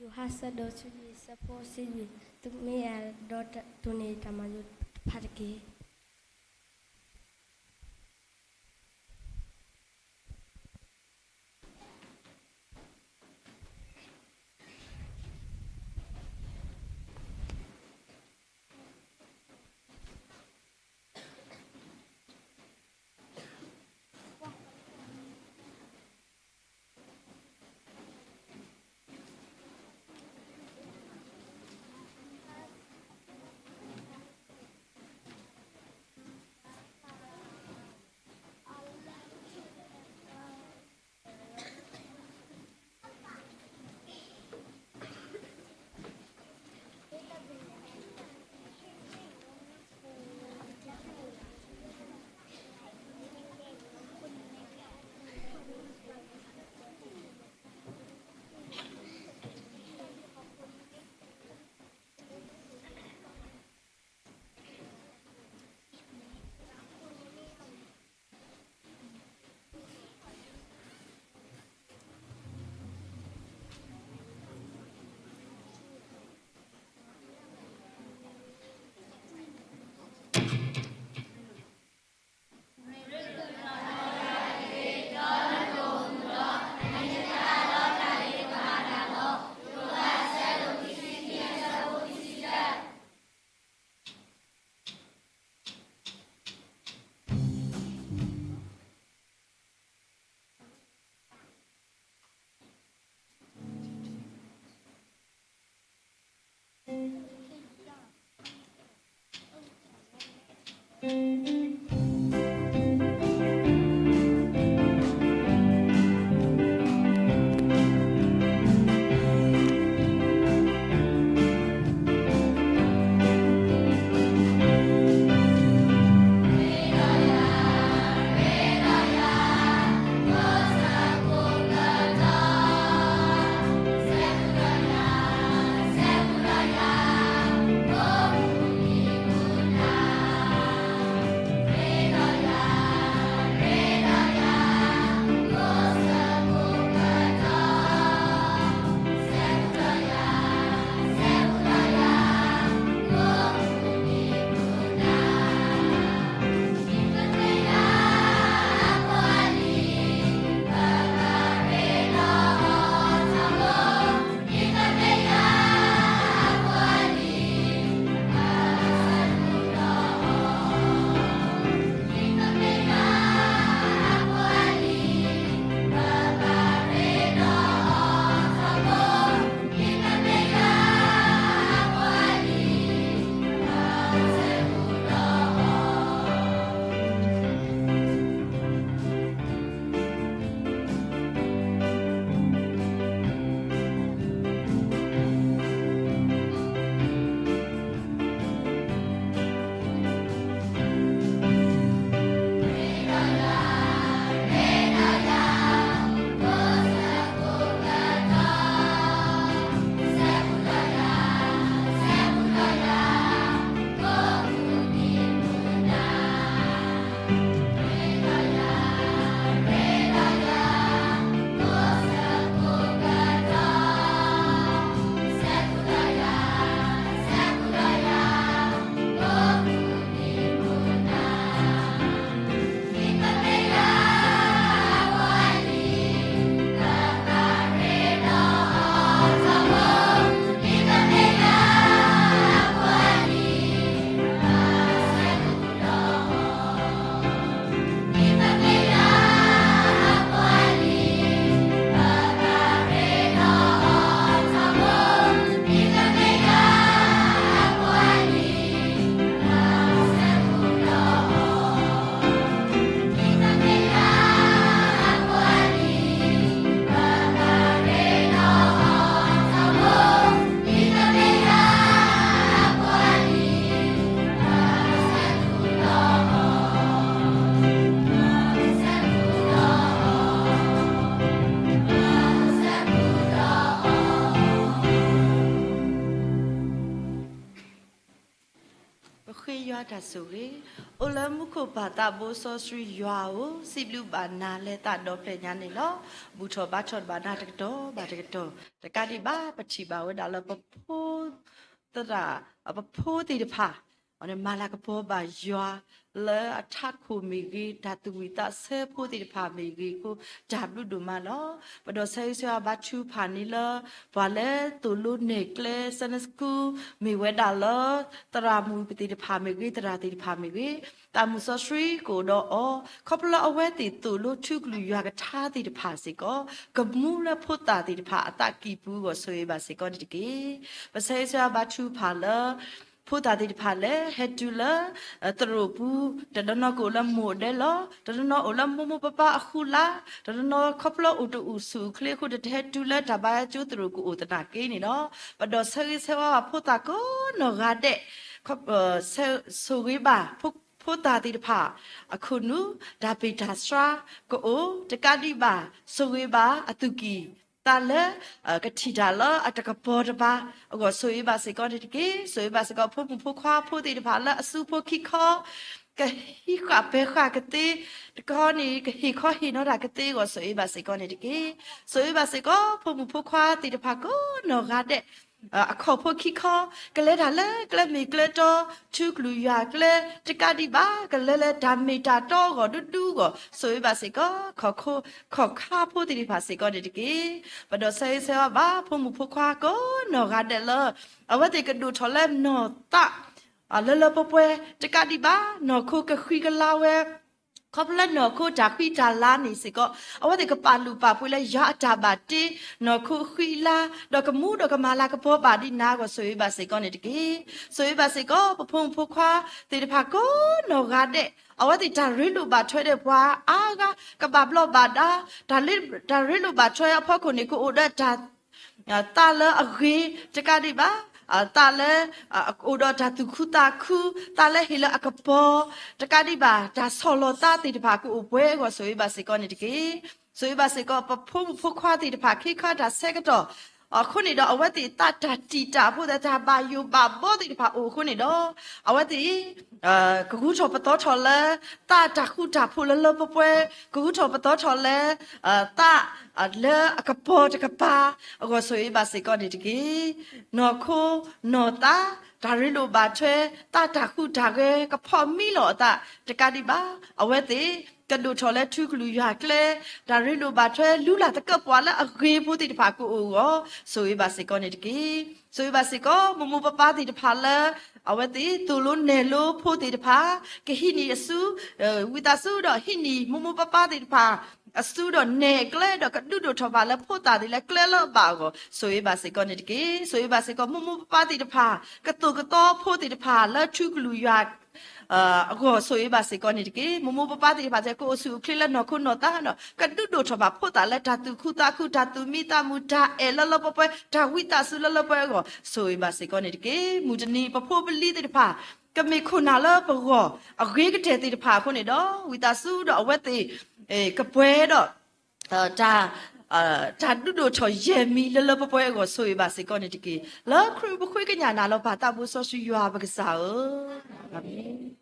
ယိၤဟၣ်ဆၢဒိၣ်ဆံလွံၢ်ဆၢဖိတဆံလွံၢ်, သုမ့ၢ်အဲၣ်ဒိးတိၢ်န့ၢ်တၢ်မၤလိတဖၣ်တက့ၢ်. တၢ်ဆိၣ်ဂ့ၤ, အိၣ်လၢမူခိၣ်ပၢ်သးဘိစီဆှံယွၤဧၢ, စံးဘျုးဘၣ်နၤလၢသးဒီဖျၢၣ်ညါန့ၣ်လီၤ. ဘူၣ်ထီၣ်ဘါထီၣ်ဘၣ်နၤတကတီၢ်ဘၣ်တကတီၢ်, တကးဒံးဘၣ် ပထံၣ်ဘၣ်ဝဲဒၣ်လၢပဖိ သရၣ်, ပဖိသ့ၣ်တဖၣ် မၤလၤကပီၤဘၣ်ယွၤ လၢအထးခိၣ်မ့ၢ်ဂ့ၤ, တၢ်သူၣ်ဝံၣ်သးဆၢဖိသ့ၣ်တဖၣ်မ့ၢ်ဂ့ၤအဃိ တၢ်ဘျုးဒိၣ်မးလီၤ. ပဒိးဆၢဂ့ၤဆၢဝါဘါထုကဖၣ်န့ၣ်လၢ ပှၤလၢသိၣ်လိနဲၣ်ကျဲ Sunday School မ့ၢ်ဝဲဒၣ်လၢ သရၣ်မုၣ်သ့ၣ်တဖၣ်မ့ၢ်ဂ့ၤ, သရၣ်သ့ၣ်တဖၣ်မ့ၢ်ဂ့ၤ, သးမုၣ်စီဆှံကအိၣ်ဒီးအီၤ, ခီဖျိလၢအဝဲသ့ၣ်သိၣ်လိထူကလုၢ်ယွၤကထါသ့ၣ်တဖၣ်စ့ၢ်ကီး ကမူလၢဖိသၣ်သ့ၣ်တဖၣ်အသးကံၢ်ပူၤအဂီၢ်ဆိၣ်ဂ့ၤဘၣ်စ့ၢ်ကီးန့ၣ်တက့ၢ်. ပဆၢဂ့ၤဆၢဝါဘါထုကဖၣ်လၢ ဖိသၣ်သ့ၣ်တဖၣ်လၢဟဲတုၤလၢ သရိာ်ပူၤ, တနီၤနီၤကအိၣ်လၢမိၢ်ဒဲလီၤ, တနီၤနီၤအိၣ်လၢမိၢ်မိၢ်ပၢ်ပၢ်အဃုလါ, တနီၤနီၤခီဖျိအိၣ်တအိၣ်ဆူၣ်အိၣ်ချ့အဃိ တဟဲတုၤလၢတၢ်ဘါယွၤကၠိသရိာ်ကအိၣ်သနာ်က့န့ၣ်လီၤ. ပဒိးဆၢဂ့ၤဆၢဝါဘၣ်ဖိသၣ်ကိးနီၢ်ဂၤဒဲး ဆိၣ်ဂ့ၤဘၣ် ဖိသၣ်သ့ၣ်တဖၣ် အခိၣ်နူာ် တၢ်ပ့ၢ်တၢ်ဆှါကအိၣ်, တကးဒံးဘၣ် ဆိၣ်ဂ့ၤဘၣ်အသူၣ်ကံၢ်သးလၢ ကထံၣ်တၢ်လၢအတကပီၤတဘၣ်အဂီၢ် ဆိၣ်ဂ့ၤဘၣ်စ့ၢ်ကီးန့ၣ်တက့ၢ်. ဆိၣ်ဂ့ၤဘၣ်စ့ၢ်ကီး ဖိမုၣ်ဖိခွါဖိသ့ၣ်တဖၣ်လၢအစုဖိခံခီ ကဟံးဃာ်ပၢၤဃာ်ကသ့, တခီန့ၣ် ကဟ့ၣ်ခီဟ့ၣ်နီၤတၢ်ကသ့အဂီၢ် ဆိၣ်ဂ့ၤဘၣ်စ့ၢ်ကီးန့ၣ်တက့ၢ်. ဆိၣ်ဂ့ၤဘၣ်စ့ၢ်ကီး ဖိမုၣ်ဖိခွါသ့ၣ်တဖၣ်ကိးနီၢ်ဂၤဒဲး အခီၣ်ဖိခံခီ ကလဲၤတၢ်လၢကျဲမ့ၢ်ကျဲတီ, ထူကလုၢ်ယွၤကျဲ, တကးဒံးဘၣ် ကလဲၤလၢတၢ်မ့ၢ်တၢ်တီအဂီၢ်ဒူဒူအဂီၢ် ဆိၣ်ဂ့ၤဘၣ်စ့ၢ်ကီး ခီၣ်ခါဖိသ့ၣ်တဖၣ်စ့ၢ်ကီးန့ၣ်တက့ၢ်. ပဒိးဆၢဂ့ၤဆၢဝါဘၣ် ဖိမုၣ်ဖိခွါကိးနီၢ်ဂၤဒဲးလၢ အဝဲသ့ၣ်ကဒိၣ်ထီၣ်လၢနီၢ်သး လၢလၢပှဲၤပှဲၤ တကးဒံးဘၣ် နီၢ်ခိကဃံကလါဝဲ ခီဖျိလၢနီၢ်ခိတၢ်ဃံတၢ်လၤန့ၣ်စ့ၢ်ကီး အဝဲသ့ၣ်ကပာ်လုၢ်ပာ်ပှ့ၤလၢယွၤအတၢ်ဘၣ်တ့ နီၢ်ခိဃံလါ ဒီးကမူဒီးကမၤလၤကပီၤဘၣ်ဒံးနၤအဂီၢ် ဆိၣ်ဂ့ၤဘၣ်စ့ၢ်ကီးန့ၣ်တက့ၢ်. ဆိၣ်ဂ့ၤဘၣ်စ့ၢ်ကီး ပဖိမုၣ်ဖိခွါသ့ၣ်တဖၣ်ကိးနီၢ်ဂၤဒဲး အဝဲသ့ၣ်တၢ်ရ့လိာ်ဘၣ်ထွဲဒီးပှၤအါဂၤ ကဘၣ်ဘျီးဘၣ်ဒါ တၢ်ရ့လိာ်ဘၣ်ထွဲအဖီခိၣ်န့ၣ် ကအိၣ်ဒီးတၢ် သးလၢအဂ့ၤ တကးဒံးဘၣ် သးလၢ အိၣ်ဒီးတၢ်သူၣ်ခုသးခု သးလၢဟ့ၣ်လၢအကပီၤ တကးဒံးဘၣ် တၢ်ဆီၣ်လီၤသးသ့ၣ်တဖၣ်ကအိၣ်ပှဲၤအဂီၢ် ဆိၣ်ဂ့ၤဘၣ်စ့ၢ်ကီးန့ၣ်တက့ၢ်. ဆိၣ်ဂ့ၤဘၣ်စ့ၢ်ကီး ပဖိမုၣ်ဖိခွါသ့ၣ်တဖၣ် ခ့ခါတၢ်ဆၢကတီၢ် အဃိန့ၣ်ဒီး အဝဲသ့ၣ်သးတၢ်တံာ်တာ်ဖိသး တၢ်ဘၣ်ယိၣ်ဘၣ်ဘီသ့ၣ်တဖၣ်အိၣ်အဃိန့ၣ်ဒီး အဝဲသ့ၣ် ကဂုၤထီၣ်ပသီထီၣ်လၢ သးတၢ်ဃူတၢ်ဖိးလၢလၢပှဲၤပှဲၤ ကဂုၤထီၣ်ပသီထီၣ်လၢ သး လၢအကပီၤတကပၤ အဂီၢ်ဆိၣ်ဂ့ၤဘၣ်စ့ၢ်ကီးန့ၣ်တက့ၢ်. နီၢ်ခိနီၢ်သး တၢ်ရ့လိာ်ဘၣ်ထွဲ သးတၢ်ဃူတၢ်ဂဲၤ ကဖီၣ်မံလီၤအသး တကးဒံးဘၣ် အဝဲသ့ၣ် ကဒိၣ်ထီၣ်လၢထူကလုၢ်ယွၤကျဲ တၢ်ရ့လိာ်ဘၣ်ထွဲ လူလၢ်သကဲးပဝးလၢအဂ့ၤဖိသ့ၣ်တဖၣ်ကအိၣ်အဂီၢ် ဆိၣ်ဂ့ၤဘၣ်စ့ၢ်ကီးန့ၣ်တက့ၢ်. ဆိၣ်ဂ့ၤဘၣ်စ့ၢ်ကီး မိၢ်မိၢ်ပၢ်ပၢ်သ့ၣ်တဖၣ်လၢ အဝဲသ့ၣ်သိၣ်လိနဲၣ်လိဖိသ့ၣ်တဖၣ် ကဟံးန့ၢ်အစု ဝံသးစူၤဒီးဟံးန့ၢ်မိၢ်မိၢ်ပၢ်ပၢ်သ့ၣ်တဖၣ် အစုဒီးနဲၣ်ကျဲဒီးကဒုးဒိၣ်ထီၣ်ဘၣ်လၢဖိသၣ်သ့ၣ်လၢကျဲလၢအဘၣ်အဂီၢ် ဆိၣ်ဂ့ၤဘၣ်စ့ၢ်ကီးန့ၣ်တက့ၢ်. ဆိၣ်ဂ့ၤဘၣ်စ့ၢ်ကီး မိၢ်မိၢ်ပၢ်ပၢ်သ့ၣ်တဖၣ် ကသိၣ်ကသီဖိသ့ၣ်တဖၣ်လၢထူကလုၢ်ယွၤ အဂီၢ်ဆိၣ်ဂ့ၤဘၣ်စ့ၢ်ကီးန့ၣ်တက့ၢ်. မိၢ်မိၢ်ပၢ်ပၢ်သ့ၣ်တဖၣ် ကအိၣ်ဆူၣ်အိၣ်ချ့လၢနီၢ်ခိနီၢ်သးဒီး ကဒုးဒိၣ်ထီၣ်ဘၣ်ဖိသၣ်လၢတၢ်သူၣ်ခုသးခု တၢ်သူၣ်မံသးမုာ် တၢ်အဲၣ်လၢလၢပှဲၤပှဲၤ တၢ်ဝံသးစူၤလၢလၢပှဲၤပှဲၤအဂီၢ် ဆိၣ်ဂ့ၤဘၣ်စ့ၢ်ကီးန့ၣ်တက့ၢ်. မုၢ်တနံၤ ပဖိပလံၤသ့ၣ်တဖၣ် ကမ့ၢ်ခိၣ်နၢ်လၢပဂီၢ် အဂ့ၤကတၢၢ်သ့ၣ်တဖၣ်အဃိန့ၣ်ဒီး ဝံသးစူၤဒီးအဝဲသ့ၣ် ကပှဲၤဒီး တၢ် တၢ်ဒုးဒိၣ်ထီၣ်ယဲၢ်မံၤလၢလၢပှဲၤပှဲၤအဂီၢ် ဆိၣ်ဂ့ၤဘၣ်စ့ၢ်ကီးန့ၣ်တက့ၢ်. လၢခရံာ်ပဃ့ကညးနၤလီၤ ပၢ်သးဘိစီဆှံယွၤပကစၢ်ဧၢ, အၤမ့ၣ်.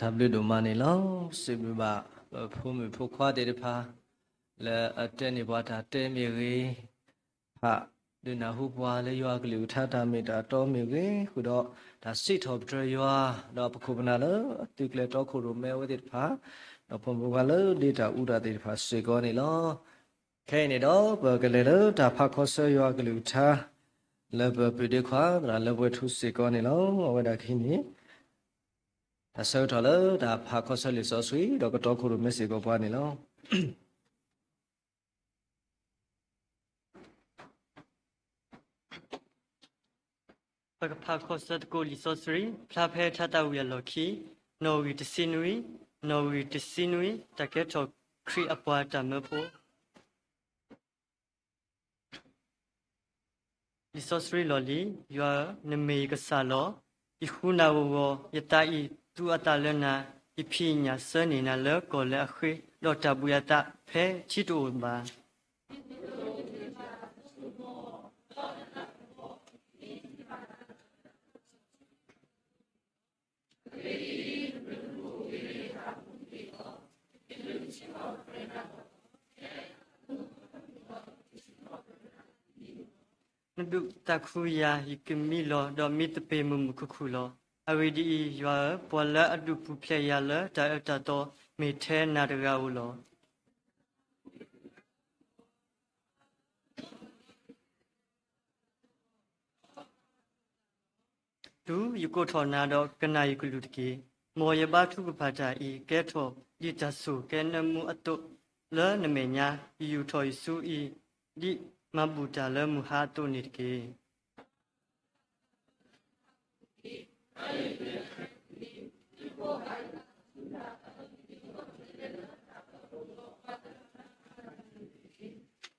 တၢ်ဘျုးဒိၣ်မးန့ၣ်လီၤ. စံးဘျုးဘၣ် ပဖိမုၣ်ဖိခွါသ့ၣ်တဖၣ် လၢအတဲန့ၢ်ပှၤတၢ်တဲမ့ၢ်ဂ့ၤ, ဖးဒုးနၢ်ဟူပှၤလၢယွၤအကလုၢ်ကထါတၢ်မ့ၢ်တၢ်တီမ့ၢ်ဂ့ၤ, ဃုာ်ဒီးတၢ်စံးထီၣ်ပတြၢၤယွၤ, ဒီးပခိၣ်ပနၢ်လၢအသုးကျဲၤတီခိၣ်ရိၣ်မဲဝဲသ့ၣ်တဖၣ်, ဒီးဖိမုၣ်ဖိခွါလၢဒ့တၢ်အူတၢ်သ့ၣ်တဖၣ်စ့ၢ်ကီးန့ၣ်လီၤ. ခဲအံၤန့ၣ်ဒီး ပကလဲၤလၢတၢ်ဖးခီဆၢယွၤအကလုၢ်ကထါ လၢပပုၢ်ဒ့ခွါ သရၣ်လၢပှဲၤထူစ့ၢ်ကီးန့ၣ်လီၤ. အဝဲဒၣ်ကဟံးန့ၢ် တၢ်ဆၢကတီၢ်လၢတၢ်ဖးခီဆၢလံာ်စီဆှံ ဒီးကတီခိၣ်ရိၣ်မဲစ့ၢ်ကီးပှၤန့ၣ်လီၤ. ပကဖးခီဆၢသကိးလံာ်စီဆှံ ဖျါဖဲထါသးဝံၣ်အလီၢ်ခံ နီၣ်ဂံၢ်တဆံနွံ, နီၣ်ဂံၢ်တဆံနွံ တၢ်ကဲထီၣ်ခရံာ်အပှၤတၢ်မၢဖိ လံာ်စီဆှံလီၢ်လံၤ, ယွၤဧၢ, နမ့ၢ်ယကစၢ်လီၤ. ယဃုနၤဂီၢ်ဂီၢ်, ယသးအံၤသူအသးလၢနၤ, ယဖံးယညၣ်ဆၢန့ၢ်နၤလၢကီၢ်လၢအဃ့, ဒီးတၢ်ဘှံးအသးဖဲထံတအိၣ်ဘၣ်. နဒုးသးခုယၤ, ယကမံလီၤ, ဒီးမံသပ့ၤမုာ်မုာ်ခုၣ်ခုၣ်လီၤ. အဂ့ၢ်ဒ်အံၤ, ယွၤဧၢ, ပှၤလၢအဒုးပူၤဖျဲးယၤလၢတၢ်အၢတၢ်သီ မ့ၢ်ထဲနၤတဂၤဧိၤလီၤ. တုၤယကိးထီၣ်နၤဒီး ကနၣ်ယကလုၢ်တက့ၢ်. မ်ယဘါထုကဖၣ်တၢ်အံၤ ကဲထီၣ်ဒ်တၢ်ဆိၣ်ကဲနၢမူအသိး လၢနမဲာ်ညါ, ယယူာ်ထီၣ်ယစုအံၤ ဒ်မၤဘူၣ်တၢ်လၢမုၢ်ဟါအသိးန့ၣ်တက့ၢ်.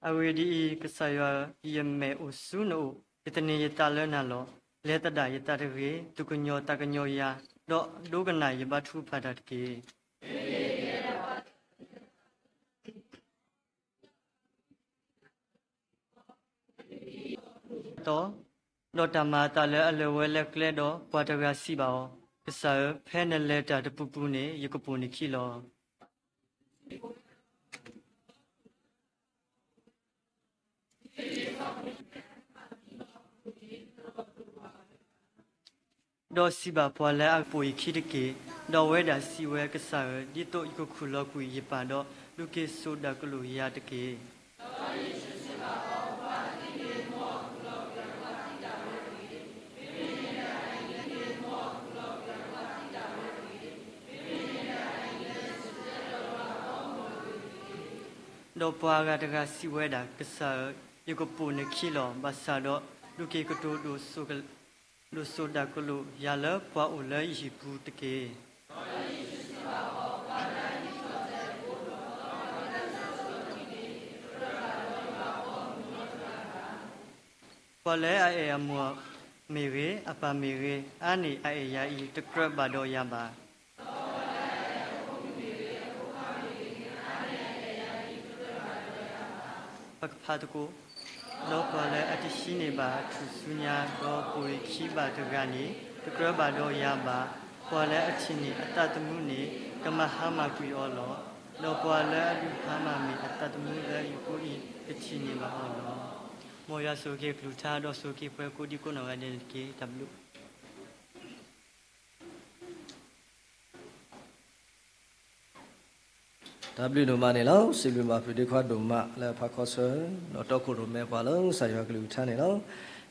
အဂ့ၢ်ဒ်အံၤ, ကစၢ်ယွၤဧၢ, ယမဲာ်အိၣ်ဆူနအိၣ်, ယသန့ၤယသးလၢနၤလီၤ. လဲၤသဒၣ်ယသးတဂ့ၤ, သူၣ်ကညီၤသးကညီၤယၤ, ဒီးဒိကနၣ်ယဘါထုကဖၣ်တၢ်တက့ၢ်. သီ, ဒီးတၢ်မၤအသးလၢအလၢာ်ဝဲလၢကျဲဒီး ပှၤတဂၤစံးဘၣ်အီၤ, ကစၢ်ဧၢ, ဖဲနလဲၤတၢ်တပူၤပူၤန့ၣ် ယကပိာ်နခံလီၤ. ဒီးစံးဘၣ်ပှၤလၢအပိာ်ယခံတက့ၢ်. ဒီးအဝဲဒၣ်စံးဝဲ, ကစၢ်ဧၢ, ဒ်သိးယကခူၣ်လီၤကွံာ်ယပၢ်ဒီး ဒုးက့ၤစိာ်ဒၣ်ကလိာ်ယၤတက့ၢ်. ဒီးပှၤအဂၤတဂၤစံးဝဲဒၣ်, ကစၢ်ဧၢ, ယကပိာ်နခံလီၤ. ဘၣ်ဆၣ်ဒီး ဒုးက့ၤကတိၤဒိၣ်စိာ်ဒၣ်ကလိာ်ယၤလၢပှၤအိၣ်လၢယဟံၣ်ပူၤတက့ၢ်. ပှၤလၢအအဲၣ်အမိၢ်မ့ၢ်ဂ့ၤ, အပၢ်မ့ၢ်ဂ့ၤ, အါန့ၢ်အအဲၣ်ယၤအံၤ တကြၢးဘၣ်ဒီးယၤဘၣ်. ပကဖးသကိး, ဒီးပှၤလၢအတဟံးန့ၢ်ဘၣ်အထူၣ်စုညါ, ဒီးပိာ်ယခံဘၣ်တဂၤန့ၣ်, တကြၢးဘၣ်ဒီးယၤဘၣ်. ပှၤလၢအထံၣ်န့ၢ်အသးသမူန့ၣ်, ကမၤဟါမၢ်ကွံာ်အီၤလီၤ. ဒီးပှၤလၢအဒုးဟါမၢ်မ့ၢ်အသးသမူလၢယဃိအံၤ, ကထံၣ်န့ၢ်ဘၣ်အီၤလီၤ. မ်ယွၤဆိၣ်ဂ့ၤကလုၢ်ကထါ, ဒီးဆိၣ်ဂ့ၤပှၤကိးဒံကိးနီၢ်ဂၤဒဲးန့ၣ်တက့ၢ်. တၢ်ဘျုး တၢ်ဘျုးဒိၣ်မးန့ၣ်လီၤ. စံးဘျုးဘၣ်ဖုဒ့ခွါဒိၣ်မးလၢအဖးခီဆၢ ဒီးတီခိၣ်ရိၣ်မဲပှၤလၢကစၢ်ယွၤကလုၢ်ကထါန့ၣ်လီၤ.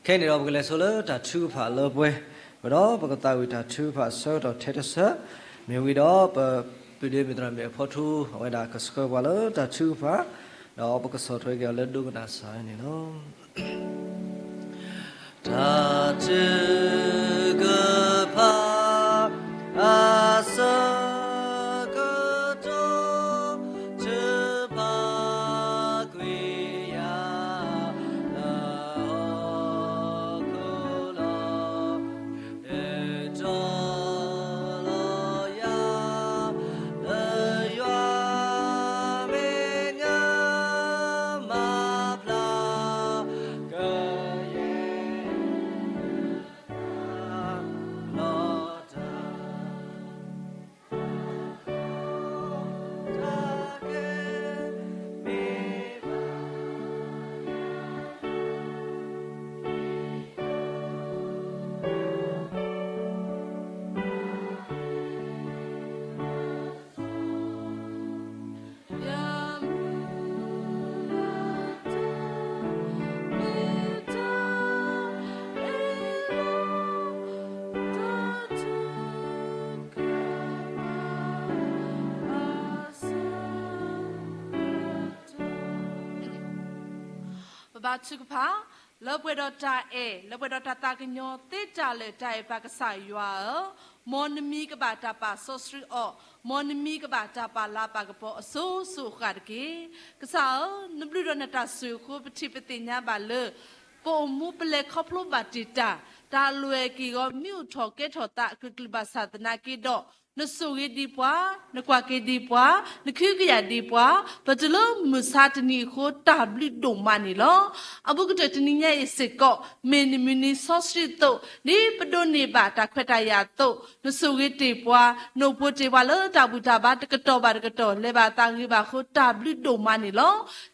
ခဲအံၤန့ၣ်ဒီး ပကလဲၤဆိလၢတၢ်ထုကဖၣ်လၢပှဲၤ, ဝံၤဒီးပကသးဝံၣ်တၢ်ထုကဖၣ်ဆၢကတီၢ်ထဲတဆၢ, မ့ၢ်ဝံၤဒီးပပုၢ်ဒ့မုၣ်သရၣ်မုၣ်အဖီထူ အဝဲဒၣ်ကဆှၢပှၤလၢတၢ်ထုကဖၣ်, ဒီးပကဆီၣ်ထွဲက့ၤအီၤလၢဒိကနၣ်စၢ်န့ၣ်လီၤ. တၢ်ထုကဖၣ် အဆၢကတီၢ် ထုကဖၣ်ကွံာ်ယၤ လၢဟီၣ်ခိၣ်လီၤ. ဒုးတီၤလီၤယၤ လၢယွၤမ့ၢ်ငါမၤဖျါ က ထုကဖၣ်, လၢပှဲၤဒီးတၢ်အဲၣ်, လၢပှဲၤဒီးတၢ်သးကညီၤသ့တၢ်လၢာ် တၢ်အဲၣ်ပၢ်ကစၢ်ယွၤဧၢ, မ်နမံၤကဘၣ်တၢ်ပာ်စီဆှံအီၤ, မ်နမံၤကဘၣ်တၢ်ပာ်လၤပာ်ကပီၤအစိၤစိၤအဃၣ်တက့ၢ်. ကစၢ်ဧၢ, နဘျုးဒီးနတၢ်ဆိၣ်ဂ့ၤအဃိ ပထံၣ်ပသ့ၣ်ညါဘၣ်လၢ ပအိၣ်မူပလဲၤခီဖျိဘၣ်တ့ၢ်တၢ်, တၢ်အလွဲၢ်က့ၢ်ဂီၤ မ့ၢ်အိၣ်ထီၣ်ကဲထီၣ်သးအကလုာ်ကလုာ်ဘၣ်ဆၣ်သနာ်က့ဒီး, နဆိၣ်ဂ့ၤဒံးပှၤ, နကွၢ်က့ၤဒံးပှၤ, နကဟုကယာ်ဒံးပှၤ, ပတုၤလၢမုၢ်ဆါတနံၤအဃိ တၢ်ဘျုးဒိၣ်မးန့ၣ်လီၤ. အဘူးကတၢၢ်တနံၤညါအံၤစ့ၢ်ကီး မ့ၢ်နမုၢ်နံၤစီဆှံအသိး, ဒ်ပဒိးန့ၢ်ဘၣ်တၢ်ခွဲးတၢ်ယာ်အသိး, နဆိၣ်ဂ့ၤတ့ၢ်ပှၤ, နအိၣ်ဖှိၣ်တ့ၢ်ပှၤလၢတၢ်ဘူၣ်တၢ်ဘါတကတီၢ်ဘၣ်တကတီၢ် လဲၤဘၣ်သးဂ့ၤဘၣ်အဃိ တၢ်ဘျုးဒိၣ်မးန့ၣ်လီၤ.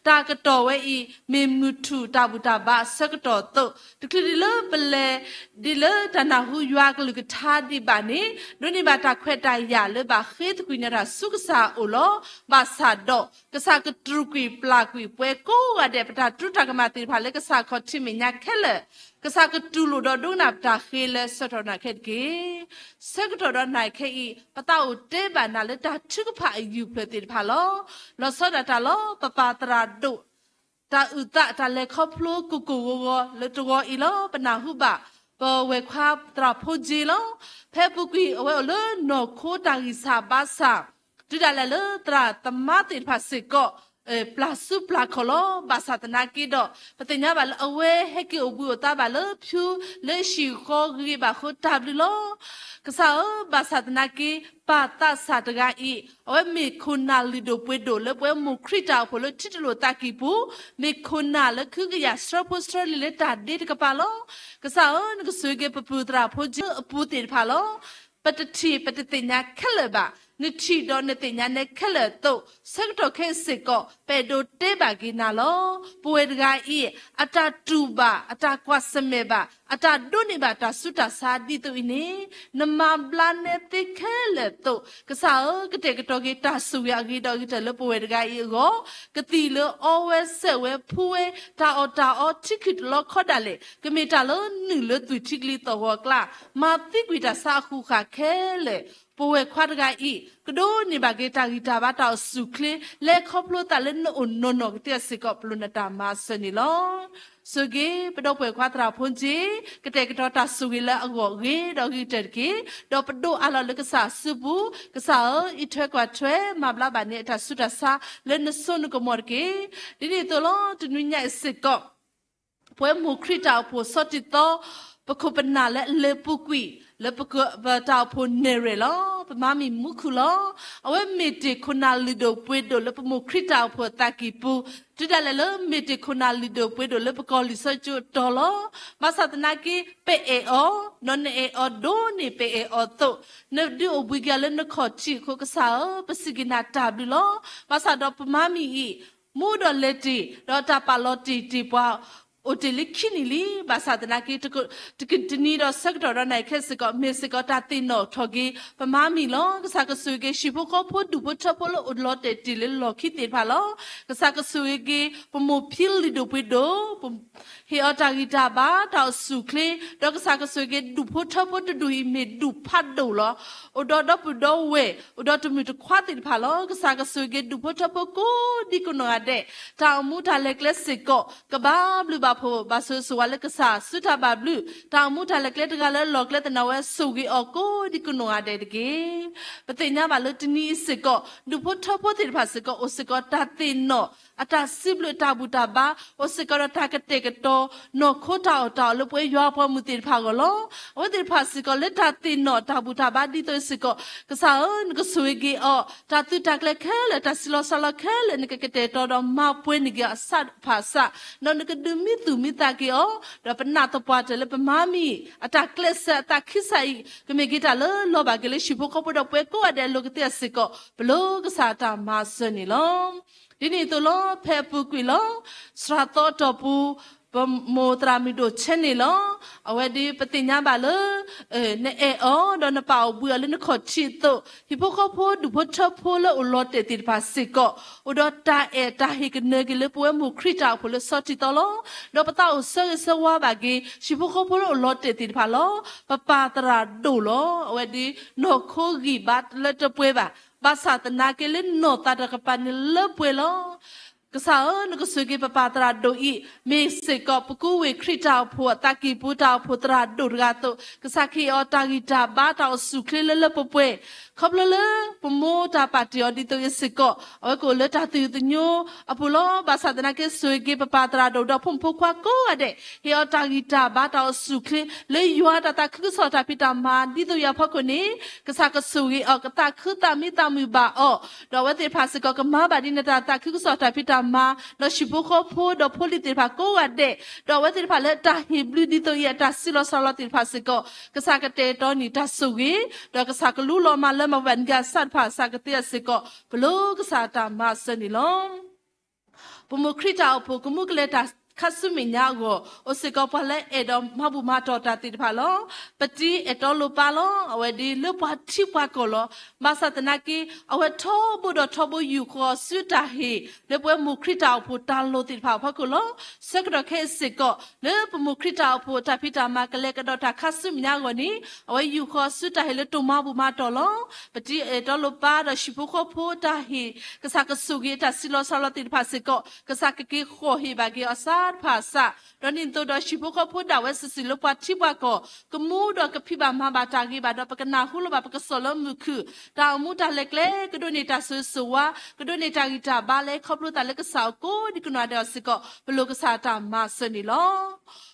တၢ်ကတီၢ်ဝဲအံၤ မ့ၢ်မုၢ်ထူၣ်တၢ်ဘူၣ်တၢ်ဘါအဆၢကတီၢ်အသိး, တချုးဒံးလၢပလဲၤ ဒ်လၢတၢ်နၢ်ဟူယွၤကလုၢ်ကထါဒံးဘၣ်န့ၣ်, ဒိးန့ၢ်ဘၣ်တၢ်ခွဲးတၢ်ယာ်လၢဘၣ်ဃ့သကွံာ်န့ၢ်တၢ်ဆူကစၢ်အအိၣ်လီၤ. ဘၣ်ဆၣ်ဒီး ကစၢ်ကတြူာ်ကွံာ်ပျၢ်ကွံာ်ပှၤကိးဂၤဒဲး ပတၢ်တူၢ်တၢ်ကမၣ်သ့ၣ်တဖၣ်လၢကစၢ်ခီၣ်ထံးမဲာ်ညါခဲလၢာ်, ကစၢ်ကတူၢ်လိာ်ဒီးဒိကနၣ်ပတၢ်ဃ့လၢဆၢကတီၢ်နၢ်ခဲတက့ၢ်. ဆၢကတီၢ်ဒီးနၢ်ခဲအံၤ ပသးအိၣ်တဲဘၣ်နၤလၢတၢ်ထုကဖၣ်အယူၢ်ဖျၢၣ်သ့ၣ်တဖၣ်လီၤ. လီၤဆီဒၣ်တၢ်လီၤ. ပပၢ်သရၣ်ဒိၣ် တၢ်အုၣ်သးတၢ်လဲၤခီဖျိကိၢ်ကိၢ်ဂီၤဂီၤလၢတဂီၤအံၤလီၤ. ပနၢ်ဟူဘၣ် ပဝဲၢ်ခွါသရၣ်ဖိကၠ့လီၤ. ဖဲအပူၤကွံာ် အဝဲအိၣ်လၢနီၢ်ခိတၢ်ဂံၢ်စၢ်ဘါစၢ်, တုၤဒၣ်လဲာ်လၢသရၣ်သမါသ့ၣ်တဖၣ်စ့ၢ်ကီး ပျၢ်စုပျၢ်ခီၣ်လီၤ. ဘၣ်ဆၣ်သနာ်က့ဒီး ပသ့ၣ်ညါဘၣ်လၢအဝဲဟဲက့ၤအိၣ်ဘှံးအိၣ်သါဘၣ်လၢဖၠူလၢဟံၣ်ဃီဂ့ၤဘၣ်အဃိ တၢ်ဘျုးလီၤ. ကစၢ်ဧၢ, ဘၣ်ဆၣ်သနာ်က့ ပၢ်သးစၢ်တဂၤအံၤ အဝဲမ့ၢ်ခိၣ်နၢ်လုၢ်ဒိၣ်ပှ့ၤဒိၣ်လၢပဝဲမိၢ်ခရံာ်တၢ်အိၣ်ဖှိၣ်လၢထံတလိာ်သးကံၢ်ပူၤ, မ့ၢ်ခိၣ်နၢ်လၢကဟုကယာ်ဆှၢဖိဆှၢလံၤလၢတၢ်ဒ့တကပၤလီၤ. ကစၢ်ဧၢ, နကဆိၣ်ဂ့ၤပပုၢ်သရၣ်ဖိကၠ့အပူၤသ့ၣ်တဖၣ်လီၤ. ပတထံၣ်ပတသ့ၣ်ညါခဲလၢာ်ဘၣ်. နထံၣ်ဒီးနသ့ၣ်ညါနဲခဲလၢာ်အသိး, ဆၢကတီၢ်ခဲအံၤစ့ၢ်ကီး ပအဲၣ်ဒိးတဲဘၣ်က့ၤနၤလီၤ. ပဝဲၢ်တဂၤအံၤ အတၢ်တူၢ်ဘၣ်, အတၢ်ကွၢ်ဆၢၣ်မဲာ်ဘၣ်, အတၢ်ဒိးန့ၢ်ဘၣ်တၢ်ဆူးတၢ်ဆါဒ်သိးအံၤန့ၣ်, နမၤဘျါနဲသ့ခဲလၢာ်အသိး, ကစၢ်ဧၢ, ကတဲာ်ကတီၤက့ၤတၢ်ဆိၣ်ဂ့ၤအဂ့ၤဒီးအဂ့ၤတၢၢ်လၢပဝဲၢ်တဂၤအံၤအဂီၢ်, ကသံၣ်လၢအီဝဲစဲးဝဲဖှူဝဲ, တၢ်အီၣ်တၢ်အီထံခုၣ်တလီခီဒၣ်လဲာ်, ကမ့ၢ်တၢ်လၢနုာ်လၢသွံၣ်ထံကလံၤသီၣ်ဂီၤအကျါ, မၤသံကွံာ်တၢ်ဆါအဃုာ်ဃာ်ခဲလၢာ်, ပဝဲၢ်ခွါတဂၤအံၤ ကဒိးန့ၢ်ဘၣ်က့ၤတၢ်ဂံၢ်တၢ်ဘါတၢ်အိၣ်ဆူၣ်အိၣ်ချ့, လဲၤခီဖျိသးလၢနအိၣ်နီၢ်နီၢ်ကသ့အစ့ၢ်ကီး ပလိၣ်နတၢ်မၤစၢၤန့ၣ်လီၤ. ဆိၣ်ဂ့ၤ ပဒီပုၢ်ဝဲၢ်ခွါသရၣ်ဖိကၠ့, ကတဲာ်ကတီၤတၢ်ဆိၣ်ဂ့ၤလၢအဂီၢ်အဂ့ၤဒီးအဂ့ၤကတၢၢ်တက့ၢ်. ဒီးပဒိးအးလီၤလၢကစၢ်အစုပူၤ, ကစၢ်ဧၢ, အံးထွဲကွၢ်ထွဲ မၤဘျါဘၣ်န့ၢ်အတၢ်ဆူးတၢ်ဆါ လၢနစိနကမီၤတက့ၢ်. ဒ်န့ၣ်အသိးလီၤ, တနွံညါအံၤစ့ၢ်ကီး ပဝဲမိၢ်ခရံာ်တၢ်အိၣ်ဖှိၣ်ဆီၣ်တံၢ်သီ ပခိၣ်ပနၢ်လၢအလဲၤပူၤကွံာ် လၢပက, ပတၢ်အိၣ်ဖှိၣ်နဲၣ်ရွဲၣ်လီၤ. ပမါမံၤမူခိၣ်လီၤ. အဝဲမ့ၢ်တ့ၢ်ခိၣ်နၢ်လုၢ်ဒိၣ်ပှ့ၤဒိၣ်လၢပမိၢ်ခရံာ်တၢ်အိၣ်ဖှိၣ်အသးကံၢ်ပူၤ, တုၤဒၣ်လဲာ်လၢမ့ၢ်တ့ၢ်ခိၣ်နၢ်လုၢ်ဒိၣ်ပှ့ၤဒိၣ်လၢပကီၢ်လံာ်စီဆှံကၠိအတီၤလီၤ. ဘၣ်ဆၣ်သနာ်က့ ပအဲၣ်အီၤ, ဒီးနအဲၣ်အီၤဒိၣ်န့ၢ်ပအဲၣ်အီၤအသိး, နဒုးအိၣ်ဘှံးက့ၤအီၤလၢနခီၣ်ထံးအဃိ ကစၢ်ဧၢ, ပစံးက့ၤနၤတၢ်ဘျုးလီၤ. ဘၣ်ဆၣ်ဒီးပမါမံၤအံၤ မူဒီးလဲၤတ့ၢ်, ဒီးတၢ်ပာ်လီၤတ့ၢ်တ့ၢ်ပှၤ အိၣ်တ့ၢ်လံခံနံၣ်လံ. ဘၣ်ဆၣ်သနာ်က့ တနံၤဒီးဆၢကတီၢ်ဒီးနၤခဲစ့ၢ်ကီး မ့ၢ်စ့ၢ်ကီးတၢ်သ့ၣ်နီၣ်ထီၣ်က့ၤ ပမါမံၤလီၤ. ကစၢ်ကဆိၣ်ဂ့ၤက့ၤ ဟံၣ်ဖိဃီဖိဒူၣ်ဖိထၢဖိလၢအိၣ်လီၤတဲာ်တ့ၢ်လၢလီၢ်ခံသ့ၣ်တဖၣ်လီၤ. ကစၢ်ကဆိၣ်ဂ့ၤက့ၤ ပမိၢ်ဖံလုၢ်ဒိၣ်ပှ့ၤဒိၣ် ဟ့ၣ်အီၤတၢ်ဂံၢ်တၢ်ဘါ တၢ်အိၣ်ဆူၣ်အိၣ်ချ့, ဒီးကစၢ်ကဆိၣ်ဂ့ၤက့ၤဒူၣ်ဖိထၢဖိတဒူၣ်အံၤ မ့ၢ်ဒူၣ်ဖးဒိၣ်လီၤ. အိၣ်ဒီးဒီပုၢ်ဒီဝဲၢ်, အိၣ်ဒီးတမုၢ်တခွါသ့ၣ်တဖၣ်လီၤ. ကစၢ်ကဆိၣ်ဂ့ၤက့ၤဒူၣ်ဖိထၢဖိကိးဒံကိးနီၢ်ဂၤဒဲး, တၢ်အိၣ်မူတၢ်လဲၤကျဲစ့ၢ်ကီး ကဘၣ်ဘျုးဘၣ်ဖှိၣ် ဘၣ်ဆိၣ်ဂ့ၤဆိၣ်ဝါလၢကစၢ်စုတၢ်ဘၣ်ဘျုး, တၢ်အိၣ်မူတၢ်လဲၤကျဲတဂၤလၢအလီၢ်ကျဲသနာ်ဝဲ ဆိၣ်ဂ့ၤအီၤကိးဒံကိးနီၢ်ဂၤဒဲးတက့ၢ်. ပသ့ၣ်ညါဘၣ်လၢတနံၤအံၤစ့ၢ်ကီး ဒူၣ်ဖိထၢဖိသ့ၣ်တဖၣ်စ့ၢ်ကီး အိၣ်စ့ၢ်ကီးတၢ်သ့ၣ်နီၣ် အတၢ်စံးဘျုးအတၢ်ဘူၣ်တၢ်ဘါ, အိၣ်စ့ၢ်ကီးဒီးတၢ်ကတဲာ်ကတီၤ နီၢ်ခိတၢ်အီၣ်တၢ်အီလၢပဝဲယွၤအပှၤမုၢ်သ့ၣ်တဖၣ်အဂီၢ်လီၤ. အဝဲသ့ၣ်တဖၣ်စ့ၢ်ကီးလၢတၢ်သ့ၣ်နီၣ်တၢ်ဘူၣ်တၢ်ဘါဒ်သိးစ့ၢ်ကီး, ကစၢ်ဧၢ, နကဆိၣ်ဂ့ၤက့ၤအီၤ တၢ်သုးတၢ်ကျဲၤခဲလၢာ် တၢ်စံးလီၤစၢ်လီၤခဲလၢာ် နကကတဲာ်ကတီၤဒီးမၤပှဲၤန့ၢ်က့ၤအီၤအဆၣ်ဖးဆၣ်, ဒီးနကဒုးမံသူၣ်မံသးက့ၤအီၤ, ဒီးပနာ်သပှၢ်တၢၢ်လၢပမါမံၤ အတၢ်ကျဲးစၢးအသးခံစးအံၤ ကမ့ၢ်က့ၤတၢ်လၢလီၤဘၣ်က့ၤလၢဟံၣ်ဖိဃီဖိဒီးပဝဲကိးဂၤဒဲးအလိၤကသ့အစ့ၢ်ကီး ပလိၣ်ကစၢ်တၢ်မၤစၢၤန့ၣ်လီၤ. ဒ်န့ၣ်အသိးလီၤ, ဖဲအပူၤကွံာ်လီၤ, စှၤသီအတီၢ်ပူၤ ပမိၢ်သရၣ်မုၣ်ဒိၣ်ဆဲန့ၣ်လီၤ. အဝဲဒ်ပသ့ၣ်ညါဘၣ်လၢ နအဲၣ်အီၤ ဒီးနပာ်အိၣ်ဘှံးအီၤလၢနခီၣ်ထံးအသိး, ဟံၣ်ဖိဃီဖိဒူၣ်ဖိထၢဖိလၢအိၣ်လီၤတဲာ်သ့ၣ်တဖၣ်စ့ၢ်ကီး အိၣ်ဒီးတၢ်အဲၣ်တၢ်ဟ့ၣ်ကနၢက့ၤလၢပဝဲမိၢ်ခရံာ်တၢ်အိၣ်ဖှိၣ်လၢဆီၣ်တံၢ်သီလီၤ. ဒီးပသးအိၣ်ဆၢဂ့ၤဆၢဝါဘၣ်က့ၤ ဟံၣ်ဖိဃီဖိလၢအိၣ်လီၤတဲာ်သ့ၣ်တဖၣ်လီၤ. ပပၢ်သရၣ်ဒိၣ်လီၤ. အဝဲဒ်နီၢ်ခိဂံၢ်ဘါလၢတပှဲၤဘၣ်, ဘၣ်ဆၣ်သနာ်က့လၢနီၢ်သးတကပၤန့ၣ်လၢပှဲၤလီၤ. ကစၢ်ဧၢ, နကဆိၣ်ဂ့ၤပပၢ်သရၣ်ဒိၣ်အံၤ, မ့ၢ်စ့ၢ်ကီးပကူဝ့ၢ်ခရံာ်တၢ်အိၣ်ဖှိၣ်အသးကံၢ်ပူၤတၢ်အိၣ်ဖှိၣ်သရၣ်ဒိၣ်တဂၤအသိး, ကစၢ်ကဟ့ၣ်အီၤတၢ်ဂံၢ်တၢ်ဘါတၢ်အိၣ်ဆူၣ်အိၣ်ချ့လၢလၢပှဲၤပှဲၤ, ခီဖျိလၢပမိၢ်တၢ်ပာ်တ့ၢ်အီၤဒ်သိးအံၤစ့ၢ်ကီး, အဝဲကအိၣ်လၢတၢ်သယုၢ်သညိအပူၤလီၤ. ဘၣ်ဆၣ်သနာ်က့ ဆိၣ်ဂ့ၤက့ၤပပၢ်သရၣ်ဒိၣ်ဒီးဖိမုၣ်ဖိခွါကိးဂၤဒဲး, ဟ့ၣ်အီၤတၢ်ဂံၢ်တၢ်ဘါတၢ်အိၣ်ဆူၣ်အိၣ်ချ့ လၢယွၤတၢ်သးခုကစီၣ်တၢ်ဖံးတၢ်မၤဒ်သိးအံၤအဖီခိၣ်န့ၣ်, ကစၢ်ကဆိၣ်ဂ့ၤအီၤ ကသးခုသးမံသးမုာ်ဘၣ်အီၤ, ဒီးအဝဲသ့ၣ်တဖၣ်စ့ၢ်ကီးကမၤဘၣ်ဒ်နတၢ်သးခုကစီၣ်တၢ်ဖံးတၢ်မၤ, ဒီးဟံၣ်ဖိဃီဖိဒီးဖိလံၤသ့ၣ်တဖၣ်ကိးဂၤဒဲး, ဒီးအဝဲသ့ၣ်တဖၣ်လၢတၢ်ဟ့ၣ်ဘျုးဒ်သိးအံၤအတၢ်စံးလီၤစှၤလီၤသ့ၣ်တဖၣ်စ့ၢ်ကီး, ကစၢ်ကတဲာ်ကတီၤန့ၢ်တၢ်ဆိၣ်ဂ့ၤ, ဒီးကစၢ်ကလူလီၤမၤလၢမၤဘၣ်နံၤကစၢ်တဖၣ်အသးကသ့အစ့ၢ်ကီး, ပလိၤကစၢ်တၢ်မၤစၢၤန့ၣ်လီၤ. ပမိၢ်ခရံာ်တၢ်အိၣ်ဖှိၣ်ကမူကလဲၤတၢ်ခါဆူမဲာ်ညါအဂီၢ်, အိၣ်စ့ၢ်ကီးပှၤလၢအဲၣ်ဒိးမၤဘူၣ်မၤတီၢ်တၢ်သ့ၣ်တဖၣ်လီၤ. ပတံၤအဲၣ်တီလိပါလီၤ. အဝဲဒ်လၢပှၤထံပှၤကီၢ်လီၤ. ဘၣ်ဆၣ်သနာ်က့ အဝဲထီဘိဒီးထီဘိယူၢ်ဃီၤဆူတၢ်ဟ့ၣ် လၢပဝဲမိၢ်ခရံာ်တၢ်အိၣ်ဖှိၣ်တၢ်လိၤသ့ၣ်တဖၣ်အဖီခိၣ်လီၤ. ဆၢကတီၢ်ခဲအံၤစ့ၢ်ကီး လၢပမိၢ်ခရံာ်တၢ်အိၣ်ဖှိၣ်တၢ်ဖံးတၢ်မၤကလဲၤကဒီးတၢ်ခါဆူမဲာ်ညါအဂီၢ်န့ၣ်, အဝဲယူၢ်ဃီၤဆူတၢ်ဟ့ၣ်လၢတိၢ်မၤဘူၣ်မၤတီၢ်လီၤ. ပတံၤအဲၣ်တီလိပါဒီးဟံၣ်ဖိဃီဖိတၢ်ဟ့ၣ်, ကစၢ်ကဆိၣ်ဂ့ၤအတၢ်စံးလီၤစှၤလီၤသ့ၣ်တဖၣ်စ့ၢ်ကီး, ကစၢ်ကက့ၤဃီၤဟ့ၣ်ဘၣ်က့ၤအီၤအသးတဖၣ်အသး, ဒီးဒ်န့ၣ်အသိးဒီးဟံၣ်ဖိဃီဖိဒၣ်ဝဲစုာ်စုာ်လၢပှၤထံပှၤကီၢ် ကမူဒီးကဖံးဘၣ်မၤဘၣ်တၢ်ဂ့ၤဘၣ်ဒီး ပကနၢ်ဟူလၢၤဘၣ်ပကစီၣ်လၢမုၢ်ခုၣ်, တၢ်အိၣ်မူတၢ်လဲၤကျဲ ကဒိးန့ၢ်တၢ်ဆိၣ်ဂ့ၤဆိၣ်ဝါ, ကဒိးန့ၢ်တၢ်ဂံၢ်တၢ်ဘါလၢခီဖျိသးလၢကစၢ်အအိၣ်ကိးဒံကနီၢ်ဒဲးအီၤစ့ၢ်ကီး, ပလိၤကစၢ်တၢ်မၤစၢၤန့ၣ်လီၤ.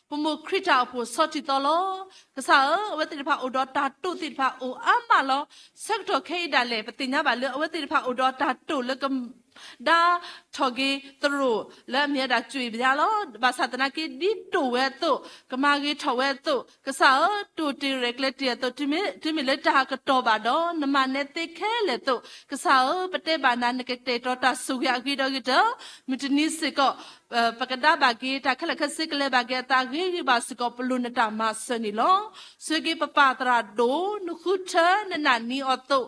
ပမိၢ်ခရံာ်တၢ်အိၣ်ဖှိၣ်ဆီထံသီလီၤ. ကစၢ်ဧၢ, အဝဲသ့ၣ်တဖၣ်အိၣ်ဒီးတၢ်တိာ်သ့ၣ်တဖၣ်အိၣ်အါမးလီၤ. ဆၢကတီၢ်ခဲအံၤဒၣ်လဲာ် ပသ့ၣ်ညါဘၣ်လၢအဝဲသ့ၣ်တဖၣ်အိၣ်ဒီးတၢ်တိာ်လၢက ဒါထီၣ်က့ၤသရိာ်လၢအမ့ၢ်ဝဲဒၣ် ကြွေးပြား လီၤ. ဘၣ်ဆၣ်သနာ်က့ ဒ်တိာ်ဝဲအသိး, ကမၤဂ့ၤထီၣ်ဝဲအသိး, ကစၢ်ဧၢ, တိာ်တ့ၢ်ရဲၣ်ကျဲၤတ့ၢ်အသိး, တုၤမ့ၢ်လၢတၢ်ကတီၢ်ဘၣ်ဒီး နမၤနဲသ့ခဲလၢာ်အသိး, ကစၢ်ဧၢ, ပတဲဘၣ်နၤ နကတဲာ်ကတီၤတၢ်ဆိၣ်ဂ့ၤအဂ့ၤဒီးဂ့ၤတၢၢ်, မုၢ်တနံၤစ့ၢ်ကီး ပကဒါဘၣ်က့ၤ တၢ်ခဲလၢာ်ခဲဆ့ကလဲၤဘၣ်က့ၤအသးဂ့ၤဂ့ၤဘၣ်စ့ၢ်ကီး ပလိၤနတၢ်မၤစၢၤန့ၣ်လီၤ. ဆိၣ်ဂ့ၤပပၢ်သရၣ်ဒိၣ်, နဃုထၢနနာ်န့ၢ်အီၤအသိး,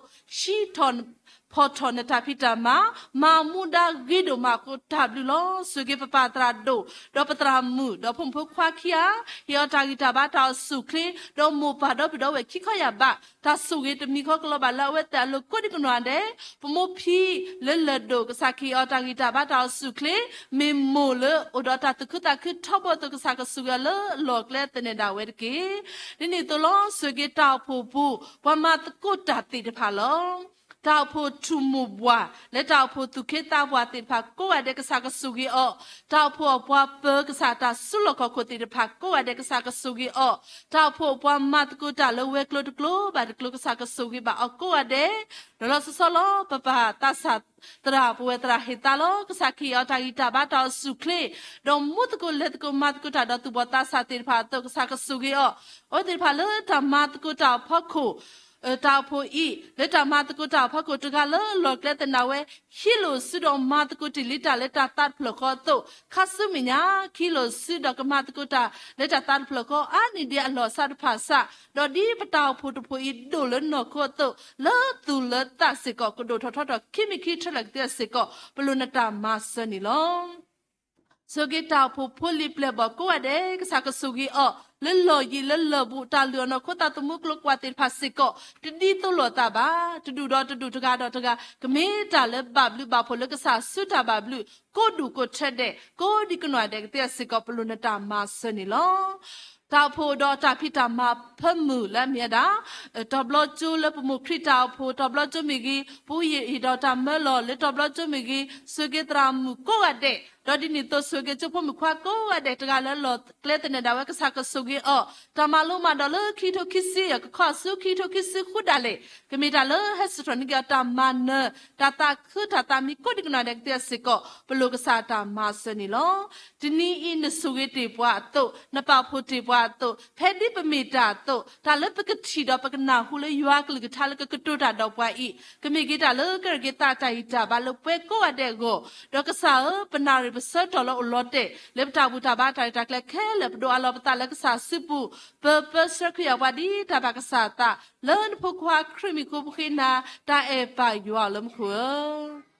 ဟံးထီၣ်ဖီၣ်ထီၣ်နတၢ်ဖံးတၢ်မၤ, မၤမူဒါဂ့ၤဒိၣ်မးအဃိ တၢ်ဘျုးလီၤ. ဆိၣ်ဂ့ၤပပၢ်သရၣ်ဒိၣ်, ဒီးပသရၣ်မုၣ်, ဒီးဖိမုၣ်ဖိခွါခံဂၤ, ဟ့ၣ်အီၤတၢ်ဂံၢ်တၢ်ဘါတၢ်အိၣ်ဆူၣ်အိၣ်ချ့, ဒီးမိၢ်ပၢ်ဒီပုၢ်ဒီဝဲၢ်ခံခီယၢ်ဘး, တၢ်ဆိၣ်ဂ့ၤတမံၤဃီကလီၤဘၣ်လၢအဝဲသ့ၣ်အလိၤကိးဒံကနီၢ်ဒဲး, ပမိၢ်ဖံလၢလၢၢ်ဒိၣ် ကစၢ်ကဟ့ၣ်အီၤတၢ်ဂံၢ်တၢ်ဘါတၢ်အိၣ်ဆူၣ်အိၣ်ချ့, မ့ၢ်မိၢ်လၢအိၣ်ဒီးတၢ်သူၣ်ခုသးခုထီဘိအသိး ကစၢ်ကဆိၣ်ဂ့ၤအီၤလၢအလီၢ်ကျဲသနၢၣ်ဒၣ်ဝဲတက့ၢ်. ဒ်န့ၣ်အသိးလီၤ. ဆိၣ်ဂ့ၤတၢ်အိၣ်ဖှိၣ်ပူၤ ပှၤမၤသကိးတၢ်သ့ၣ်တဖၣ်လီၤ. တၢ်အိၣ်ဖှိၣ်ထူၣ်မိၢ်ပှၢ် လၢတၢ်အိၣ်ဖှိၣ်သူၣ်က့သးပှၢ်သ့ၣ်တဖၣ်ကိးဂၤဒဲး ကစၢ်ကဆိၣ်ဂ့ၤအီၤ, တၢ်အိၣ်ဖှိၣ်အပှၤပၢၤ ကစၢ်တၢ်စုလီၢ်ခီၣ်ခိၣ်သ့ၣ်တဖၣ်ကိးဂၤဒဲး ကစၢ်ကဆိၣ်ဂ့ၤအီၤ, တၢ်အိၣ်ဖှိၣ်အပှၤမၤသကိးတၢ်လၢဝဲၤကျိၤတကျိၤဘၣ်တကျိၤ ကစၢ်ကဆိၣ်ဂ့ၤဘၣ်အီၤကိးဂၤဒဲး, ဒီးလီၤဆီဆီလီၤ ပပၢ်သးစၢ်သရၣ် ပဝဲသရၣ်ဟ့ၣ်သါလီၤ. ကစၢ်ကဟ့ၣ်အီၤတၢ်ဂံၢ်တၢ်ဘါတၢ်အိၣ်ဆူၣ်အိၣ်ချ့, ဒီးမူသကိးလဲၤသကိးမၤသကိးတၢ်ဒီးသူၣ်ဘီၣ်သးစၢ်သ့ၣ်တဖၣ်အသိး ကစၢ်ကဆိၣ်ဂ့ၤအီၤ, အဝဲသ့ၣ်တဖၣ်လၢတၢ်မၤသကိးတၢ်အဖီခိၣ် တၢ်အိၣ်ဖှိၣ်အံၤ လၢတၢ်မၤသကိးတၢ်အဖီခိၣ် တဂၤလၢအလီၢ်ကျဲသနၢၣ်ဝဲ ဟံးလိာ်စုဒီးမၤသကိးတ့ၢ်လံတၢ်လၢတၢ်သးတဖျၢၣ်ဃီအသိး, ခါဆူမဲာ်ညါ ကဟံးလိာ်စုဒီးကမၤသကိးတၢ်လၢတၢ်သးတဖျၢၣ်ဃီအါန့ၢ်ဒံးအလီၢ်အစးတဖၣ်အစး, ဒီးဒ်ပတၢ်အိၣ်ဖှိၣ်တဖှိၣ်အံၤဒိၣ်လၢနီၢ်ခိအသိး, လၢသူၣ်လၢသးစ့ၢ်ကီး ကဒိၣ်ထီၣ်ထီထီၣ်ခံမံၤခံထၢလၢာ်ကသ့အစ့ၢ်ကီး ပလိၣ်နတၢ်မၤစၢၤန့ၣ်လီၤ. ဆိၣ်ဂ့ၤတၢ်အိၣ်ဖှိၣ်ဖိလံၤပျဲၢ်ဘီၣ်ကိးဂၤဒဲး ကစၢ်ကဆိၣ်ဂ့ၤအီၤ လၢလီၢ်ယံၤလၢလၢၢ်ဘူး တၢ်လုၢ်အီၣ်နီၢ်ခိသးသမူကျိၤကွာ်သ့ၣ်တဖၣ်စ့ၢ်ကီး တဒ်သိးလိာ်အသးဘၣ်. တဒူၣ်ဒီးတဒူၣ် တဂၤဒီးတဂၤ ကမ့ၢ်တၢ်လၢဘၣ်ဘျုးဘၣ်ဖှိၣ်လၢကစၢ်စုတၢ်ဘၣ်ဘျုး ကိးဒူၣ်ကိးထၢဒဲး ကိးဒံကနီၢ်ဒဲးကသ့အစ့ၢ်ကီး ပလိၣ်နတၢ်မၤစၢၤန့ၣ်လီၤ. တၢ်အိၣ်ဖှိၣ်ဒီးတၢ်ဖံးတၢ်မၤဖၢမုၢ်လၢအမ့ၢ်ဝဲဒၣ် တီၤဘျီကၠိလၢပမိၢ်ခရံာ်တၢ်အိၣ်ဖှိၣ် တီၤဘျီကၠိမ့ၢ်ဂ့ၤ, ပူၤယံာ်ဒီးတၢ်မၢလီၤလၢတီၤဘျီကၠိမ့ၢ်ဂ့ၤ, ဆိၣ်ဂ့ၤသရၣ်မုၣ်ကိးဂၤဒဲး, ဒီးဒ်န့ၣ်အသိးဆိၣ်ဂ့ၤကၠိဖိမုၣ်ခွါကိးဂၤဒဲး တဂၤလၢအလီၢ်ကျဲသနၢၣ်ဒၣ်ဝဲ ကစၢ်ကဆိၣ်ဂ့ၤအီၤ, တၢ်မၤလိမၤဒိးလၢခံကထိခံဆံယဲၢ် ကခီဆူခံကထိခံဆံဃုဒၣ်လဲာ် ကမ့ၢ်တၢ်လၢဟဲစ့ၢ်ထီၣ်န့ၢ်က့ၤအီၤတၢ်မၤနၢၤ တၢ်သးခုတၢ်သးမံကိးဒံကနီၢ်ဒဲးကသ့အစ့ၢ်ကီး ပလိၣ်ကစၢ်တၢ်မၤစၢၤန့ၣ်လီၤ. တနံၤအံၤနဆိၣ်ဂ့ၤတ့ၢ်ပှၤအသိး, နပာ်ဖှိၣ်တ့ၢ်ပှၤအသိး, ဖဲဒ်ပမ့ၢ်တၢ်အသိး, တၢ်လၢပကထံၣ်ဒီးပကနၢ်ဟူလၢယွၤအကလုၢ်ကထါလၢကကတိၤတၢ်ဒီးပှၤအံၤ, ကမ့ၢ်က့ၤတၢ်လၢကရၢက့ၤသးတၢ်ဂံၢ်တၢ်ဘါလၢပှၤကိးဂၤဒဲးအဂီၢ်, ဒီးကစၢ်ဧၢ, ပနၣ်ရံၣ်ပဆၢထၢၣ်လၢအိၣ်လီၤတဲာ် လၢပတၢ်ဘူၣ်တၢ်ဘါတၢ်ရဲၣ်တၢ်ကျဲၤခဲလၢာ် ပဒိးအးလီၤပသးလၢကစၢ်စုပူၤ, ပပၢဆှၢခရံာ်အပှၤဒ်တၢ်ဘၣ်ကစၢ်အသး, လၢနဖိခွါခရံာ်မံၤအဃိပဃ့နၤ, တၢ်အဲၣ်ပၢ်ယွၤလၢမူခိၣ်ဧၢ.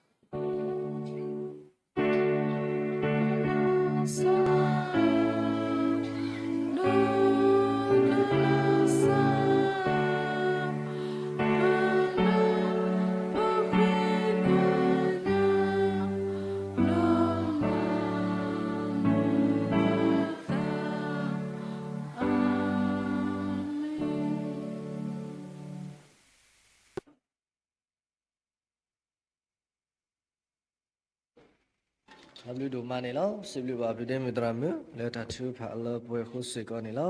တၢ်ဘျုးဒိၣ်မးန့ၣ်လီၤ. စံးဘျုးဘၣ်ပဒိၣ်မုၣ်သရၣ်မုၣ် လၢတၢ်ထုကဖၣ်လၢပှဲၤအဃိစ့ၢ်ကီးန့ၣ်လီၤ.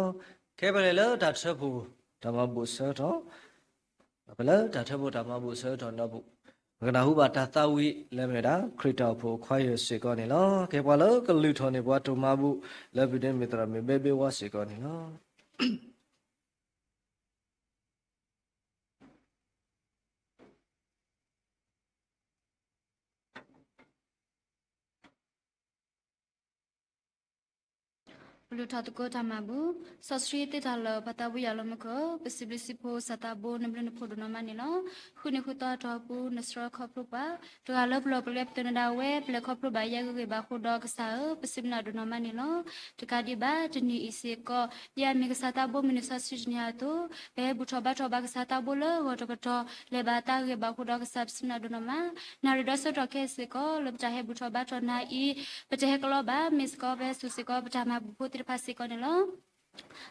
ခဲပလဲၤလၢတၢ်ထၢဖှိၣ်တၢ်မၤဘူၣ်ဆၢကတီၢ်, ပလၢတၢ်ထၢဖှိၣ်တၢ်မၤဘူၣ်ဆၢကတီၢ်န့ၣ်ဒီး ပကနၢ်ဟူဘၣ်တၢ်သးဝံၣ်လၢမ့ၢ်ဝဲဒၣ် ခရံာ်တၢ်အိၣ်ဖှိၣ်အခွါယဲၢ်စ့ၢ်ကီးန့ၣ်လီၤ. ကဲပှၤလၢကလုၢ်ထီၣ်န့ၢ်ပှၤတၢ်မၤဘူၣ် လၢပဒိၣ်မုၣ်သရၣ်မုၣ်ဘဲဘ့ဝါစ့ၢ်ကီးန့ၣ်လီၤ. ပလုၢ်ထီၣ်သကိးတၢ်မၤဘူၣ်, စီဆှံသ့တၢ်လၢာ် ပှၤသးဝံယွၤလၢမူခိၣ်, ပစံးဘျုးစံးဖှိၣ်စီၤသးဘိ နဘျုးနဖှိၣ်ဒိၣ်နီၢ်မးန့ၣ်လီၤ. ဃုနံၤဃုသီအတီၢ်ပူၤ နဆှၢခီဖျိပှၤ တဂၤလၢပလီၢ်ပလဲ ပသန့ၤဒၣ်ဝဲ ပလဲၤခီဖျိဘၣ်ယဲဂ့ၤဂ့ၤဘၣ်အဃိဒီးကစၢ်ဧၢ, ပစံးဘျုးနၤဒိၣ်နီၢ်မးန့ၣ်လီၤ. တကးဒံးဘၣ် တနံၤအံၤစ့ၢ်ကီး ဒ်အမ့ၢ်ကစၢ်သးဘိမုၢ်နံၤစီဆှံတနံၤအသိး ပဟဲဘူၣ်ထီၣ်ဘါထီၣ်ဘၣ်ကစၢ်သးဘိလၢဂီၤတကတီၢ် လဲၤဘၣ်အသးဂ့ၤဘၣ်အဃိဒီးကစၢ် ပစံးဘျုးနၤဒိၣ်နီၢ်မး. နၣ်ရံၣ်ဒီးဆၢကတီၢ်ခဲအံၤစ့ၢ်ကီး လၢပတၢ်ဟဲဘူၣ်ထီၣ်ဘါထီၣ်နၤအံၤ ပတဟဲကလီဘၣ်, မ့ၢ်စ့ၢ်ကီး ပဟဲစိာ်စ့ၢ်ကီး ပတၢ်မၤဘူၣ်ဖိသ့ၣ်တဖၣ်စ့ၢ်ကီးန့ၣ်လီၤ.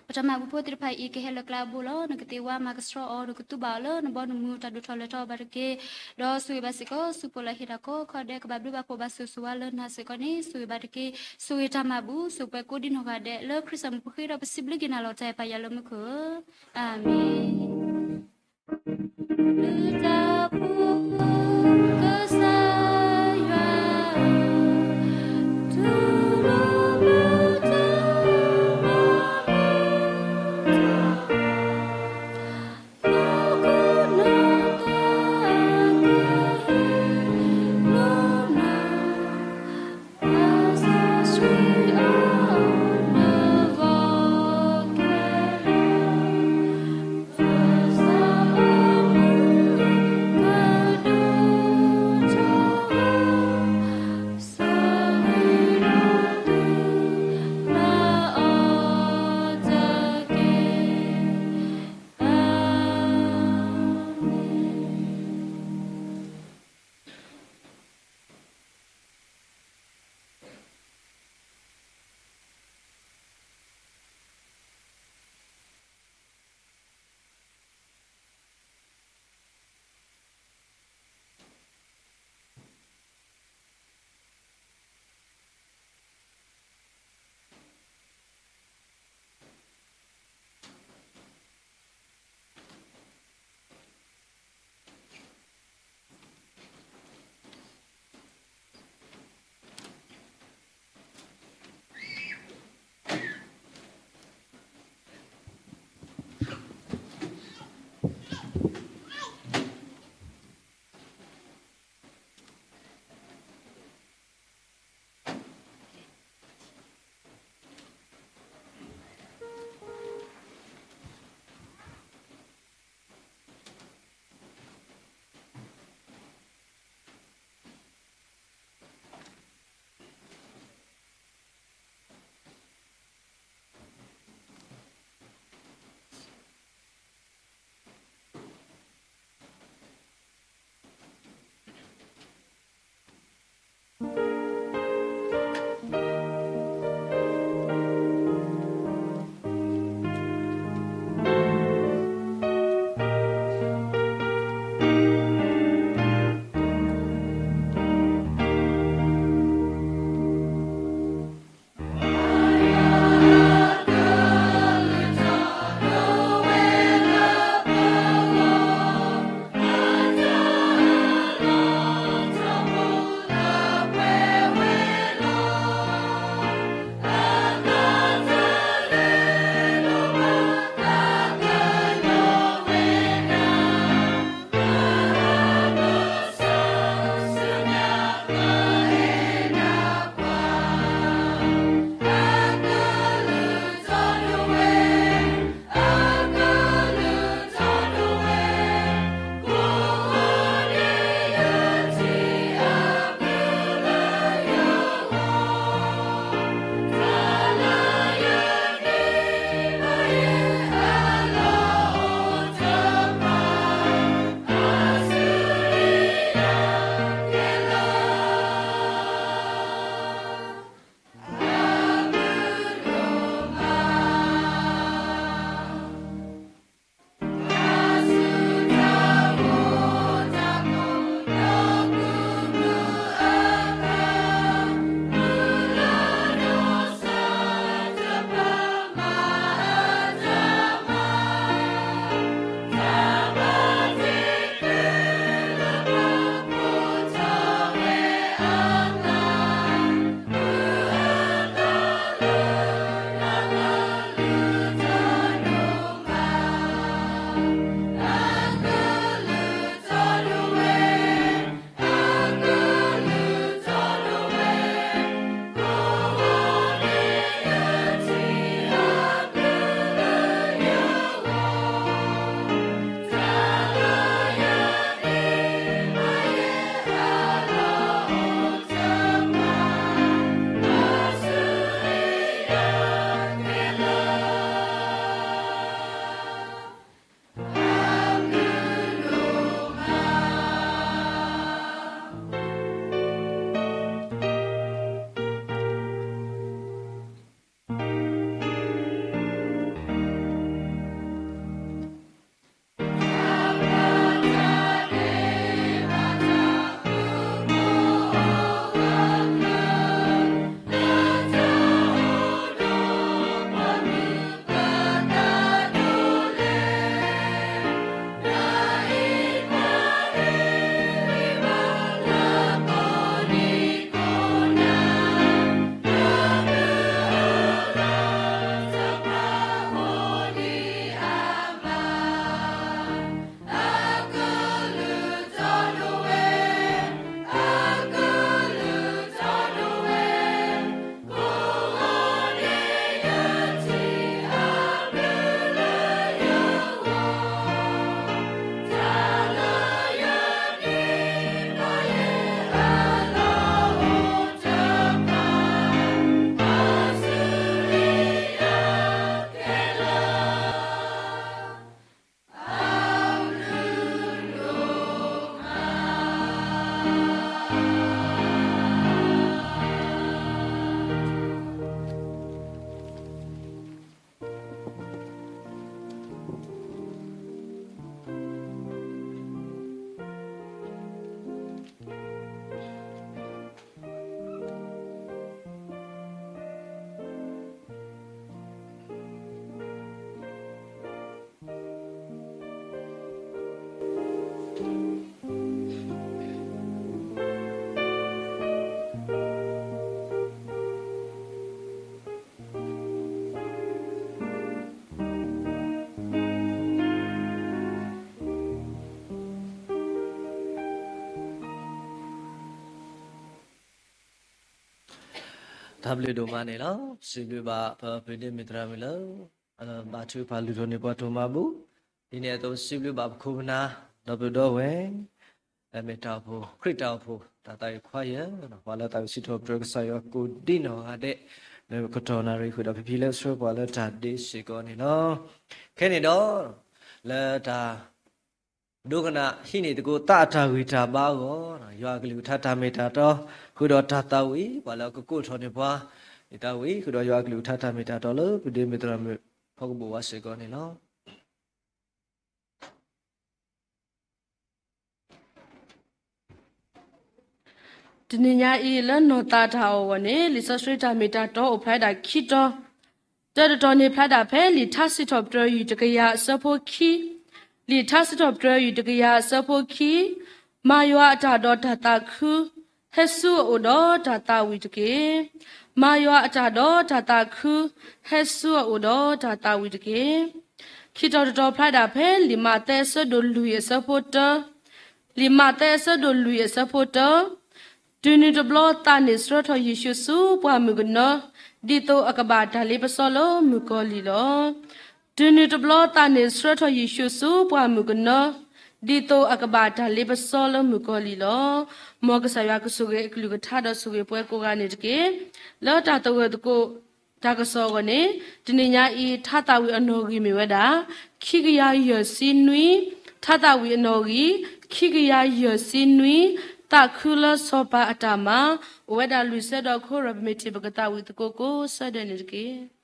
ပတၢ်မၤဘူၣ်ဖိသ့ၣ်တဖၣ်အံၤ ကဟဲလၢကျဲအဘိလီၤ. နကသ့ဝါမၤကဆှီအီၤ, နကသူဘၣ်အီၤလၢနဘီနမုၢ် တၢ်ဒိၣ်ထီၣ်လဲၤထီၣ်ဘၣ်တက့ၢ်. ဒီးဆိၣ်ဂ့ၤဘၣ်စ့ၢ်ကီး ဆူပှၤလၢဟ့ၣ်တၢ်ကီခီဒဲး ကဘၣ်ဘျုးဘၣ်ဖှိၣ်ဘၣ်ဆိၣ်ဂ့ၤဆိၣ်ဝါလၢနၤစ့ၢ်ကီးန့ၣ် ဆိၣ်ဂ့ၤဘၣ်တက့ၢ်. ဆိၣ်ဂ့ၤတၢ်မၤဘူၣ် ဆိၣ်ပှဲၤကိးဒံနီၢ်ဂၤဒဲး လၢခရံာ်စၢ်မုၢ်ပဃ့ဒီး ပစံးဘျုးက့ၤနၤလီၤ တၢ်အဲၣ်ပၢ်ယွၤလၢမူခိၣ်ဧၢ, အၤမ့ၣ်. တၢ်ဘျုးဒိၣ်မးန့ၣ်လီၤ. စံးဘျုးဘၣ်ပဒ့မုၣ်သရၣ်မုၣ်လၢ ဘါထုကဖၣ်လုၢ်ထီၣ်န့ၢ်ပှၤဒိၣ်မးအပူၤ, ဒ်န့ၣ်အသိးစံးဘျုးဘၣ်ပခိၣ်ပနၢ် ဒီပုၢ်ဒီဝဲၢ် မ့ၢ်တၢ်အိၣ်ဖှိၣ် ခရံာ်တၢ်အိၣ်ဖှိၣ် တၢ်သးဝံၣ်ခွါယဲၢ် ပှၤလၢသးဝံၣ်စံးထီၣ်ပတြၢၤကစၢ်ယွၤကိးဒံနီၢ်ဂၤဒဲး လၢကတီၢ်နၣ်ရံၣ်ဃုာ်ဒီးဖံဖံလၢအဆှၢပှၤလၢတၢ်ဒ့စ့ၢ်ကီးန့ၣ်လီၤ. ခဲန့ၣ်ဒီး လၢတၢ် ဒိကနၣ်ဟံးန့ၢ်သကိးသးအတၢ်ဂံၢ်တၢ်ဘါအဂီၢ်, ယွၤအကလုၢ်ကထါတၢ်မ့ၢ်တၢ်တီ ဃုာ်ဒီးတၢ်သးဝံၣ် ပှၤလၢအကကိးထီၣ်န့ၢ်ပှၤ ယသးဝံၣ် ဃုာ်ဒီးယွၤအကလုၢ်ကထါတၢ်မ့ၢ်တၢ်တီလၢ ပဒ့မုၣ်သရၣ်မုၣ် ဖီကဘိၣ်ဝါစ့ၢ်ကီးန့ၣ်လီၤ. တနံၤညါအံၤ လၢနီၢ်သးတၢ်အီၣ်အဂီၢ်န့ၣ် လံာ်စီဆှံတၢ်မ့ၢ်တၢ်တီအိၣ်ဖျါဒၣ်ခံတီၤ, တၢတတီၤန့ၣ်ဖျါဒၣ်ဖဲ လံာ်ထါစံးထီၣ်ပတြၢၤယုၢ်တကယၤအဆၢဖိခံ, လံာ်ထါစံးထီၣ်ပတြၢၤယုၢ်တကယၤအဆၢဖိခံ, မၤယွၤအတၢ်ဒီးတၢ်သးခု, ဟဲဆူအအိၣ်ဒီးတၢ်သးဝံၣ်တက့ၢ်. မၤယွၤအတၢ်ဒီးတၢ်သးခု, ဟဲဆူအအိၣ်ဒီးတၢ်သးဝံၣ်တက့ၢ်. ခံတီၤတတီၤဖျါဒၣ်ဖဲ လံာ်မးသဲအဆၢဒိၣ်လွံၢ်အဆၢဖိတၢ, လံာ်မးသဲအဆၢဒိၣ်လွံၢ်အဆၢဖိတၢ, တုၤနုၤတဘျီသးန့ၣ်ဆှၢထီၣ်ယ့ၣ်ၡူးဆူပှၢ်မုၢ်ကနၢ, ဒ်သိးအကဘၣ်တၢ်လ့ပစီလၢမုၣ်ကီၤလံၢ်လီၤ. တုၤနုၤတဘျီသးန့ၣ်ဆှၢထီၣ်ယ့ၣ်ၡူးဆူပှၢ်မုၢ်ကနၢ, ဒ်သိးအကဘၣ်တၢ်လ့ပစီလၢမုၣ်ကီၤလံၢ်လီၤ. မ်ကစၢ်ယွၤကဆိၣ်ဂ့ၤအကလုၢ်ကထါဒီးဆိၣ်ဂ့ၤပှၤကိးဂၤန့ၣ်တက့ၢ်. လၢတၢ်သဂၢၢ်သကိး တၢ်ကစီၣ်အဂီၢ်န့ၣ် တနံၤညါအံၤ ထါသးဝံၣ်အနီၣ်ဂံၢ်မ့ၢ်ဝဲဒၣ် ခံကယၤယဲၢ်ဆံနွံ, ထါသးဝံၣ်အနီၣ်ဂံၢ် ခံကယၤယဲၢ်ဆံနွံ, သးခုလၢစီၤပၤအတၢ်မၤ, အိၣ်ဝဲဒၣ်လွံၢ်ဆၢဒီးခိၣ်ရၢၢ် ပမ့ၢ်ထံၣ်ပကသးဝံၣ်သကိးကိးဆၢဒဲးန့ၣ်တက့ၢ်.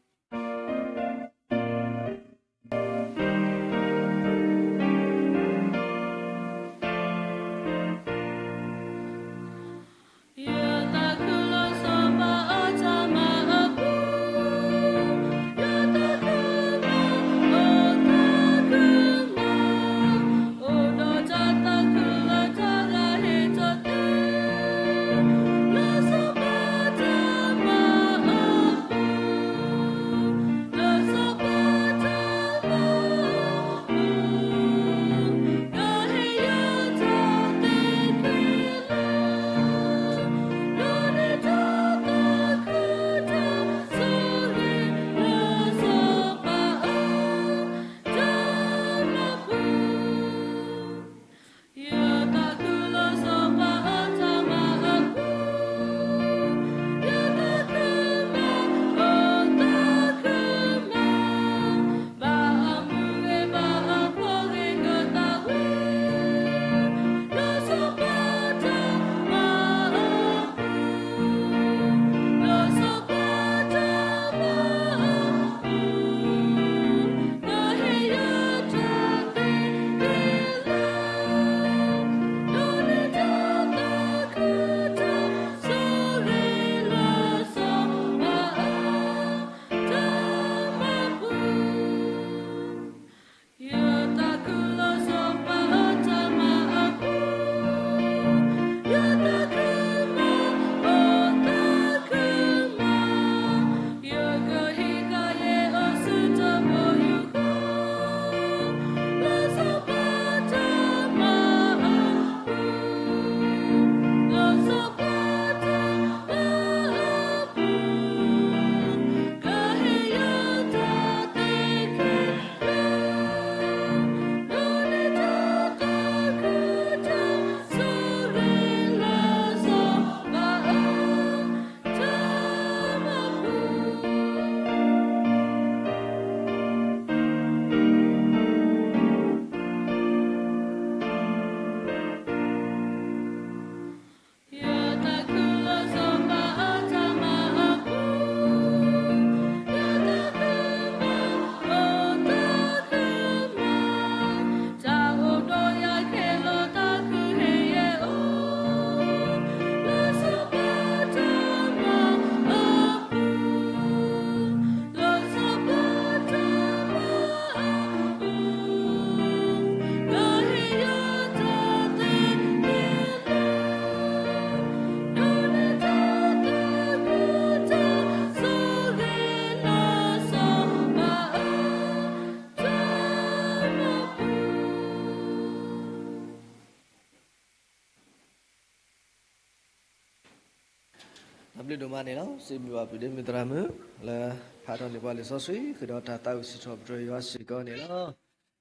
တၢ်ဘျုးဒိၣ်မးန့ၣ်လီၤ. စံးဘျုးဘၣ်ပုၢ်ဒ့မုၣ်သရၣ်မုၣ် လၢဖးထီၣ်န့ၢ်ပှၤလံာ်စီဆှံ ဃုာ်ဒီးတၢ်သးဝံၣ်စံးထီၣ်ပတြၢၤယွၤစ့ၢ်ကီးန့ၣ်လီၤ.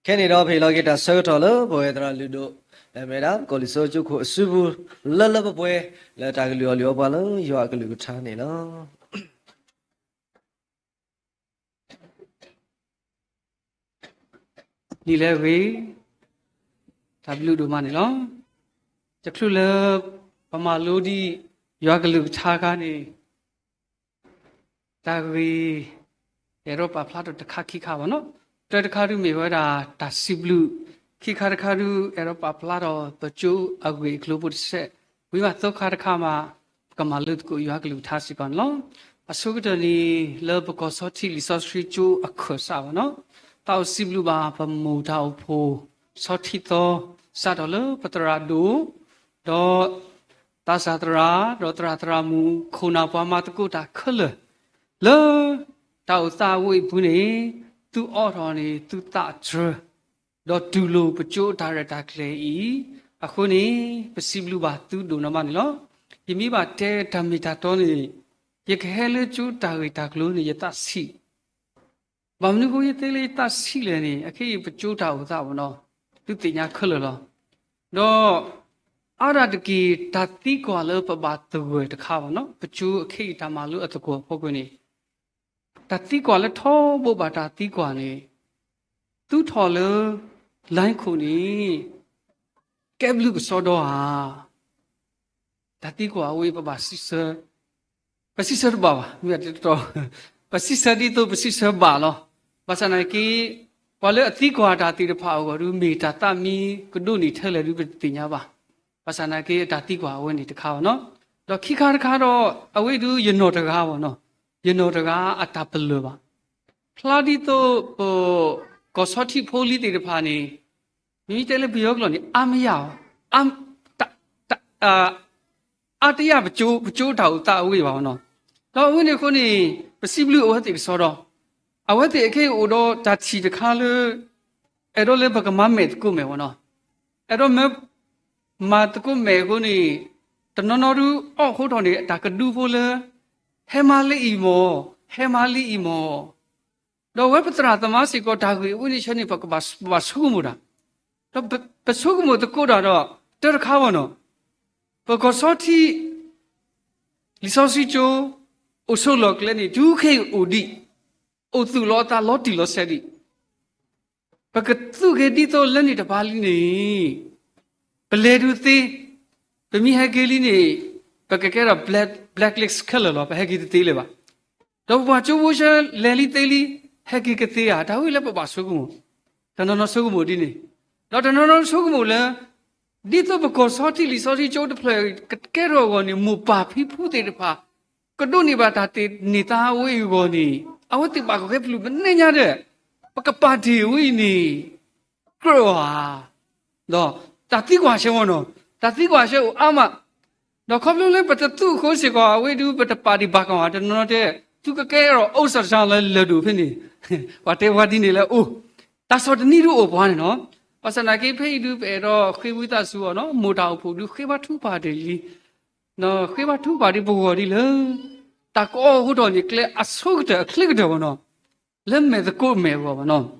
ခဲအံၤန့ၣ်ဒီး ပဟ့ၣ်လီၤက့ၤတၢ်ဆၢကတီၢ်လၢပဝဲသရၣ်လုၢ်ဒိၣ် လၢအမ့ၢ်ဝဲဒၣ် ကီၢ်လံာ်စီဆှံကၠိခိၣ်အစုပူၤ လၢလၢပှဲၤပှဲၤ လၢတၢ်ကလုၢ်အီၣ်လုၢ်အီပှၤလၢယွၤအကလုၢ်ကထါန့ၣ်လီၤ. နံၤလၢအဂ့ၤ, တၢ်ဘျုးဒိၣ်မးန့ၣ်လီၤ. တချုးလၢပမၤလိဒံးယွၤကလုၢ်ကထါအခါန့ၣ် တၢ်ဂ့ၢ် အဲၣ်ဒိးပာ်ဖျါထီၣ်တခါခံခါဘၣ်နီၤ. တၢတခါဒုးမ့ၢ်ဝဲဒၣ်တၢ်စံးဘျုး, ခံခါတခါဒုး အဲၣ်ဒိးပာ်ဖျါထီၣ်ပကၠိအဂ့ၢ်အကျိၤဖိတစဲး, ဝံၤမးသၢခါတခါမး ပကမၤလိသကိးယွၤကလုၢ်ကထါစ့ၢ်ကီးန့ၣ်လီၤ. အဆိကတၢၢ်န့ၣ် လၢပကီၢ်ဆီထံးလံာ်စီဆှံကၠိအခၢၣ်စးဘၣ်နီၤ, သးအိၣ်စံးဘျုးဘၣ်ပမိၢ်တၢ်အိၣ်ဖှိၣ် ဆီထံးသီ စးထီၣ်လၢပသရၣ်ဒိၣ် ဒီး သးစၢ်သရၣ် ဒီးသရၣ်သရၣ်မုၣ် ခိၣ်နၢ်ပှၤမၤသကိးတၢ်ခဲလၢာ် လၢတၢ်အိၣ်သးအဝဲအံၤအပူၤန့ၣ် သုအိးထီၣ်န့ၣ် သုသးတြၢၤ ဒီးတူၢ်လိာ်ပကၠိတၢ်ရဲၣ်တၢ်ကျဲၤအံၤအဃိန့ၣ် ပစံးဘျုးဘၣ်သုဒိၣ်နီၢ်မးန့ၣ်လီၤ. ယမ့ၢ်ဘၣ်တဲတၢ်မ့ၢ်တၢ်တီန့ၣ် ယကဟဲလၢကၠိတၢ်ဂ့ၢ်တၢ်ကျိၤန့ၣ် ယသးဆံး ဘၣ်မနုၤအဃိယတဲလၢယသးဆံးလဲၣ်န့ၣ် အခဲအံၤပကၠိတၢ်အိၣ်သးဘၣ်နီၤ, သုသ့ၣ်ညါခဲလၢာ်လီၤ. ဒီး အါဒၣ်တက့ၢ် တၢ်သံကွၢ်လၢပဘၣ်သဂၢၢ်တခါဘၣ်နီၤ, ပကၠိအခဲအံၤတၢ်မၤလိအသကိးအဖီခိၣ်န့ၣ် တၢ်သံကွၢ်လၢထီဘိဘၣ်တၢ်သံကွၢ်န့ၣ် သုထီၣ်လၢ line ခိၣ်န့ၣ် ကဲဘျုးကစီဒီဧါ. တၢ်သံကွၢ်အဝဲပဘၣ်စံးဆၢ, ပစံးဆၢတဘၣ်ဘၣ်, မ့ၢ်တတီ, ပစံးဆၢဒ်သိးပစံးဆၢဘၣ်လီၤ. ဘၣ်ဆၣ်သနာ်က့ ပှၤလၢအသံကွၢ်တၢ်သ့ၣ်တဖၣ်အဂီၢ်ဒုး မ့ၢ်တၢ်သးမံကဒိၣ်န့ၢ်ထဲလဲၣ်ဒုး ပတသ့ၣ်ညါဘၣ်. ဘၣ်ဆၣ်သနာ်က့ အတၢ်သံကွၢ်အဝဲန့ၣ်တခါဘၣ်နီၤ. ဒီးခံခါတခါဒီး အဝဲဒုးယနီၣ်တဂၤဘၣ်နီၤ, ယနီၣ်တဂၤအတၢ်ပလၢၢ်ဘၣ်. ဖျါဒ်သိးပ ကီၢ်ဆီထံးဖိလံၤသ့ၣ်တဖၣ်န့ၣ် မ့မ့ၢ်တဲလၢပယီၤကျိာ်န့ၣ် အါမယၢ်, အါတယၢ်ပကၠိတၢ်အိၣ်သးအဝဲဘၣ်နီၤ. ဒီးအဝဲန့ၣ်အဃိန့ၣ် ပစံးဘျုးအဝဲသ့ၣ်ကစီဒီ, အဝဲသ့ၣ်အခဲအံၤအိၣ်ဒီးတၢ်ထံၣ်တခါလၢ အဲၣ်ဒိးလၢပကမၤမဲာ်သကိးမဲာ်ဘၣ်နီၤ. အဲၣ်ဒိးမၤ မၤသကိးမဲာ်အဃိန့ၣ် တနီၤနီၤဒုးအီၣ်ဃိထီၣ်န့ၣ် တၢ်ကဒုဖိလၢ ဟဲမၤလၢအံၤမၢ်, ဟဲမၤလၢအံၤမၢ်. ဒီးအဝဲပသရၣ်သမါစ့ၢ်ကီး တၢ်ဂ့ၢ်အဝဲန့ၣ်ဆၢန့ၣ် ပကဘၣ်ဆိကမိၣ်တၢ်, ဒီးပဆိကမိၣ်သကိးတၢ်ဒီး တၢတခါဘၣ်နီၤ, ပကီၢ်ဆီထံး လံာ်စီဆှံကၠိ အိၣ်ဆိးလီၢ်ကျဲန့ၣ် တုၤခဲအံၤအိၣ်ဒံး, အိၣ်သူၣ်လီၤအသးလီၤတံၢ်လီၤဆဲးဒံး ပကသူၣ်က့ၤဒ်သိးလၢန့ၣ်တပၤလံန့ၣ် ပလဲၤဒုးသ့, ပမ့ၢ်ဟဲက့ၤလံန့ၣ် ပကကဲထီၣ် black, blacklist ခဲလၢာ်လီၤ, ပဟဲက့ၤတသ့လၢၤဘၣ်. ဒီးပပှၤကၠိဖိဆၢလဲၤလံသ့လံ, ဟဲက့ၤကသ့ဧါ, တၢ်ဝဲလၢပဘၣ်ဆိကမိၣ်, တနီၤနီၤဆိကမိၣ်ဒ်န့ၣ်, ဒီးတနီၤနီၤဆိကမိၣ်လၢ ဒ်သိးပကီၢ်ဆီထံးလံာ်စီဆှံကၠိတဖျၢၣ်ကကဲထီၣ်အဂီၢ်န့ၣ် မိၢ်ပၢ်ဖံဖုသ့ၣ်တဖၣ် ကဒိးန့ၢ်ဘၣ်တၢ်သ့ၣ်နီၣ်သးအဝဲအံၤအဂီၢ်န့ၣ် အဝဲသ့ၣ်ဘၣ်ကီၢ်ခဲဖလူးပနဲညါဒီး ပကပာ်တ့ၢ်အဝဲအံၤန့ၣ် ကြၢးဧါ. ဒီးတၢ်သံကွၢ်ဆၢဝဲနီၤ, တၢ်သံကွၢ်ဆၢအိၣ်အါမး, ဒီးခီဖျိလၢပတသူၣ်အဃိစ့ၢ်ကီး အဝဲဒုးပတပာ်ဒံးဘၣ်ကီးဧါ, တနီၤနီၤတဲ သုကကဲထီၣ် အိၣ်စၢ်စၢ်လၢလၢၢ်ဒိၣ်ဖဲန့ၣ်, ပှၤတဲပှၤဒ်န့ၣ်လၢအိၣ်, တၢ်ဆီၣ်တနံၤဒုးအိၣ်ပှၤန့ၣ်နီၤ. ဘၣ်ဆၣ်သနာ်က့ ဖဲအံၤဒုးပအဲၣ်ဒိးဃ့ဝံသးစူၤအီၤနီၤ, မိၢ်တၢ်အိၣ်ဖှိၣ်ဒုးဃ့ဘါထုကဖၣ်တ့ၢ်လံ, ဃ့ဘါထုကဖၣ်ဒံးပဂီၢ်ဒ်လၢ တၢ်ကအီၣ်ဃိထီၣ်န့ၣ် ကျဲအဆိကတၢၢ်အချ့ကတၢၢ်ဘၣ်နီၤ, လၢမဲာ်သကိးမဲာ်အဂီၢ်ဘၣ်နီ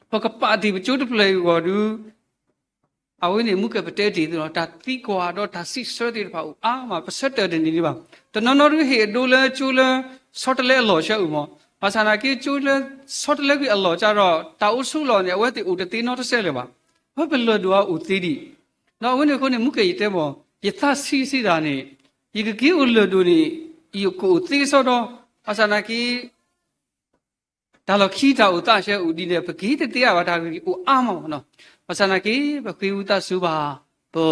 ၤ. ပကပာ်တ့ၢ်ပကၠိတဖျၢၣ်အံၤအဂီၢ်ဒုး အဝဲန့ၣ် မူကဲၢ်ပတဲတ့ၢ်သ့လီၤ, တၢ်သံကွၢ်ဒီးတၢ်စံးဆၢသ့ၣ်တဖၣ်အိၣ်အါမး, ပဆၢတၢၢ်တန့ၢ်ဒံးဘၣ်. တနီၤနီၤဒုးဟ့ၣ်အဒိလၢကၠိလၢ ဆီတလဲအလီၢ်ဆၢအိၣ်မး, ဘၣ်ဆၣ်သနာ်က့ ကၠိလၢဆီတလဲကွံာ်အလီၢ်ကဒီး တၢ်အိၣ်ဆူၣ်လီၢ်န့ၣ် အဝဲသ့ၣ်အိၣ်တသ့နီတစဲးလၢၤဘၣ်. အဝဲပလၢၢ်ဒိၣ်အအိၣ်သ့ဒံး, ဒီးအဝဲန့ၣ်အဃိန့ၣ် မူကဲၢ်ယတဲမး, ယသးဆံးဆံးတၢ်န့ၣ် ယကက့ၤအိၣ်လၢၢ်ဒိၣ်န့ၣ် ယကအိၣ်သ့ကစီဒီ, ဘၣ်ဆၣ်သနာ်က့ တၢ်လီၢ်ခံတၢ်အိၣ်သးဆၢအိၣ်ဒ်န့ၣ် ပက့ၤတသ့အါဘၣ်, တၢ်ဂ့ၢ်အိၣ်အါမးဘၣ်နီၤ. ဘၣ်ဆၣ်သနာ်က့ ပဃ့ဝံသးစူၤဘၣ် ပ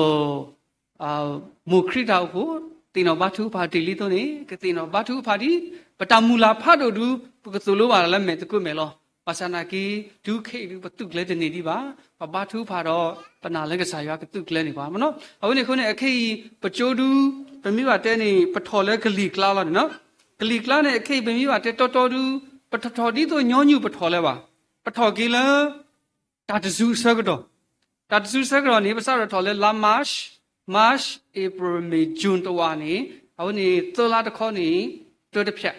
မိၢ်ခရံာ်တၢ်အိၣ်ဖှိၣ် သ့ၣ်နီၣ်ဘါထုကဖၣ်တ့ၢ်လံအသိးန့ၣ် ကသ့ၣ်နီၣ်ဘါထုကဖၣ်ဒံး, ပတၢ်မုၢ်လၢ်ဖးဒိၣ်ဒုး ပကသိၣ်လိဘၣ်လၢမဲာ်သကိးမဲာ်လီၤ. ဘၣ်ဆၣ်သနာ်က့ တုၤခဲအံၤဒုး ပသူၣ်ကျဲတန့ၢ်ဒံးဘၣ်, ပဘါထုကဖၣ်ဒီး ပနာ်လၢကစၢ်ယွၤကသုးကျဲၤန့ၢ်ပှၤမးနီၤ. အဝဲန့ၣ်အဃိန့ၣ် အခဲအံၤ ပကၠိဒုး ပမ့ၢ်ဘၣ်တဲန့ၣ် ပထီၣ်လၢကလံၤကျါလီၤန့ၣ်နီၤ. ကလံၤကျါန့ၣ် အခဲအံၤ ပမ့ၢ်ဘၣ်တဲတီတီဒုး ပတထီၣ်ဒ်သိးညီနုၢ်ပထီၣ်လၢၤဘၣ်. ပထီၣ်က့ၤလၢ တၢ်တစူၤအဆၢကတီၢ်, တၢ်တစူၤအဆၢကတီၢ်န့ၣ် ပစးထီၣ်ထီၣ်လၢလါ March, March, April, May, June တဝာ်န့ၣ် အဝဲန့ၣ်သၢလါတခီန့ၣ် တၢတဖျၢၣ်,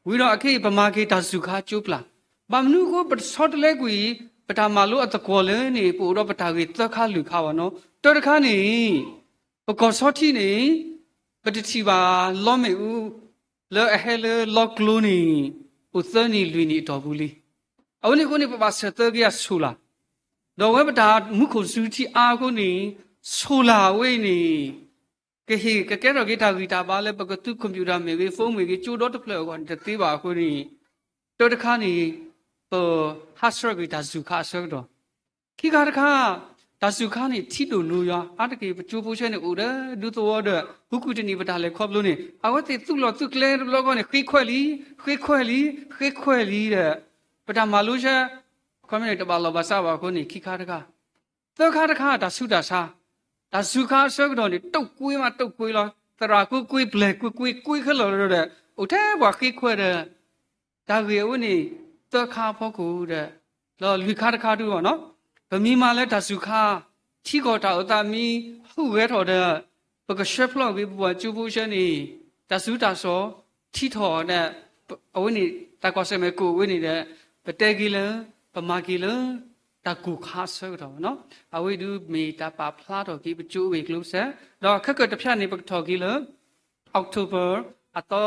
ဝံၤဒီးအခဲအံၤ ပမၤက့ၤတၢ်စူၤခါကၠိပျၢ်, ဘၣ်မနုၤအဃိ ပဆီတလဲကွံာ် ပတၢ်မၤလိအသကွီၤလၢန့ၣ် ပအိၣ်ဒီးပတၢ်ဂ့ၢ်သၢခါလွံၢ်ခါဘၣ်နီၤ. တၢတခါန့ၣ် ပကီၢ်ဆီထံန့ၣ် ပတထံၣ်ဘၣ်လီမ့ၣ်အူ လၢအဟဲလၢလီကျိန့ၣ် အိၣ်သၢနံၣ်လွံၢ်နံၣ်အတီၢ်ပူၤလံ. အဝဲန့ၣ်အဃိန့ၣ် ပဘၣ်ဆၢသၢက့ၤအ solar, ဒီးအဝဲပတၢ်မူခိၣ်စူၤထံအါအဃိန့ၣ် solar အဝဲန့ၣ် ကဟ့ၣ်ကကဲထီၣ်က့ၤတၢ်ဂံၢ်တၢ်ဘါလၢပကသူ computer မ့ၢ်ဂ့ၤ phone မ့ၢ်ဂ့ၤ ကၠိဒီတဖျၢၣ်အဂီၢ်န့ၣ်တသ့ဘၣ်အဃိန့ၣ် တၢတခါန့ၣ် ပဟးဆှၢက့ၤတၢ်စူၤခါအဆၢကတီၢ်, ခံခါတခါ တၢ်စူၤခါန့ၣ် ထံဒိၣ်နိယွၤ အါတက့ၢ် ပကၠိဖိဆဲန့ၣ် အိၣ်ဒီးဒူသဝီဒီး ဟူကူၣ်တနံၤ ပတၢ်လဲၤခီဖျိန့ၣ် အဝဲသ့ၣ်သူၣ်လီၤသူၣ်ကျဲတဘျီဃီန့ၣ် ဃ့ခွဲးလံ, ဃ့ခွဲးလံ, ဃ့ခွဲးလံဒီး ပတၢ်မၤလိဆဲ ခီမ့ၢ်န့ၣ် တဘၣ်လီၢ်ဘၣ်စးဘၣ်အဃိန့ၣ် ခံခါတခါ, သၢခါတခါ တၢ်ဆူးတၢ်ဆါ, တၢ်စူၤခါအဆၢကတီၢ်န့ၣ် တိာ်ကွ့မးတိာ်ကွ့လီၤ, သရၣ်ကွ့ကွ့ ပျဲၢ်ကွ့ကွ့ ကွ့ခဲလၢာ်လီၤဒီး အိၣ်ထဲပှၤဃ့ခွဲးဒီး တၢ်ဂ့ၢ်အဝဲန့ၣ် သၢခါအဖီခိၣ်ဒီး ဒီးလွံၢ်ခါတခါဒုးဘၣ်နီၤ, ပမ့ၢ်မၤလၢတၢ်စူၤခါ ထံကီၢ်တၢ်အိၣ်သးမ့ၢ်ဟူးဂဲၤထီၣ်ဒီး ပကဆှၢဖျိးက့ၤပပှၤကၠိဖိဆဲန့ၣ် တၢ်စူၤတၢ်စီၤထံထီၣ်ဒီး အဝဲန့ၣ် တၢ်ကွၢ်ဆၢၣ်မဲာ်ကအိၣ်ဝဲန့ၣ်ဒီး ပတဲက့ၤလၢ ပမၤက့ၤလၢ တၢ်ကိၢ်ခါအဆၢကတီၢ်ဘၣ်နီၤ, အဝဲဒုးမ့ၢ်တၢ်ပာ်ဖျါထီၣ်က့ၤပကၠိအဂ့ၢ်ကျိၤစဲး, ဒီးခဲကၢၣ်တဖၠၣ်န့ၣ် ပကထီၣ်က့ၤလၢ October အသီ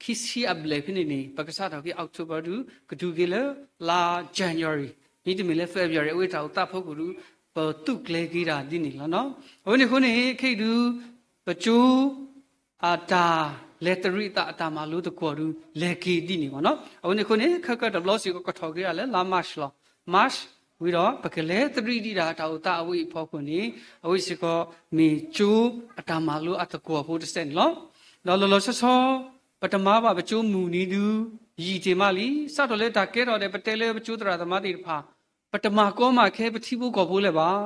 ခံဆံအဘျဲၣ်ဖဲန့ၣ်န့ၣ် ပကစးထီၣ်က့ၤ October ဒုး ကတုၤက့ၤလၢလါ January မ့တမ့ၢ်လၢ February အဝဲတၢ်အိၣ်သးဖီခိၣ်ဒုး ပသူၣ်ကျဲၤက့ၤတၢ်ဒ်န့ၣ်လီၤနီၤ. အဝဲန့ၣ်အဃိန့ၣ် ခဲအံၤဒုး ပကၠိ အတၢ်လဲၤတရံးအသးအတၢ်မၤလိသကွီၤဒုး လဲၤက့ၤဒ်န့ၣ်ဘၣ်နီၤ. အဝဲန့ၣ်အဃိန့ၣ် ခဲကၢၣ်တဘျီစ့ၢ်ကီး ကထီၣ်က့ၤဒၣ်လၢလါ March လီၤ. March ဝံၤဒီး ပကလဲၤတရံးဒံးဒၣ်တၢ်အိၣ်သးအဝဲအံၤအဖီခိၣ်န့ၣ် အဝဲစ့ၢ်ကီးမ့ၢ်ကၠိအတၢ်မၤလိအသကွီၤဖိတစဲးန့ၣ်လီၤ. ဒီးလီၤလီၤဆီဆီ ပတမၤဘၣ်ပကၠိမုၢ်နံၤဒုး ယံာ်တ့ၢ်မးလံ. စးထီၣ်လၢတၢ်ကဲထီၣ်ဒီး ပတဲလၢပကၠိသရၣ်သမါသ့ၣ်တဖၣ် ပတမၤကီမၤခဲပထံဖိကီၢ်ဖိလၢၤဘၣ်.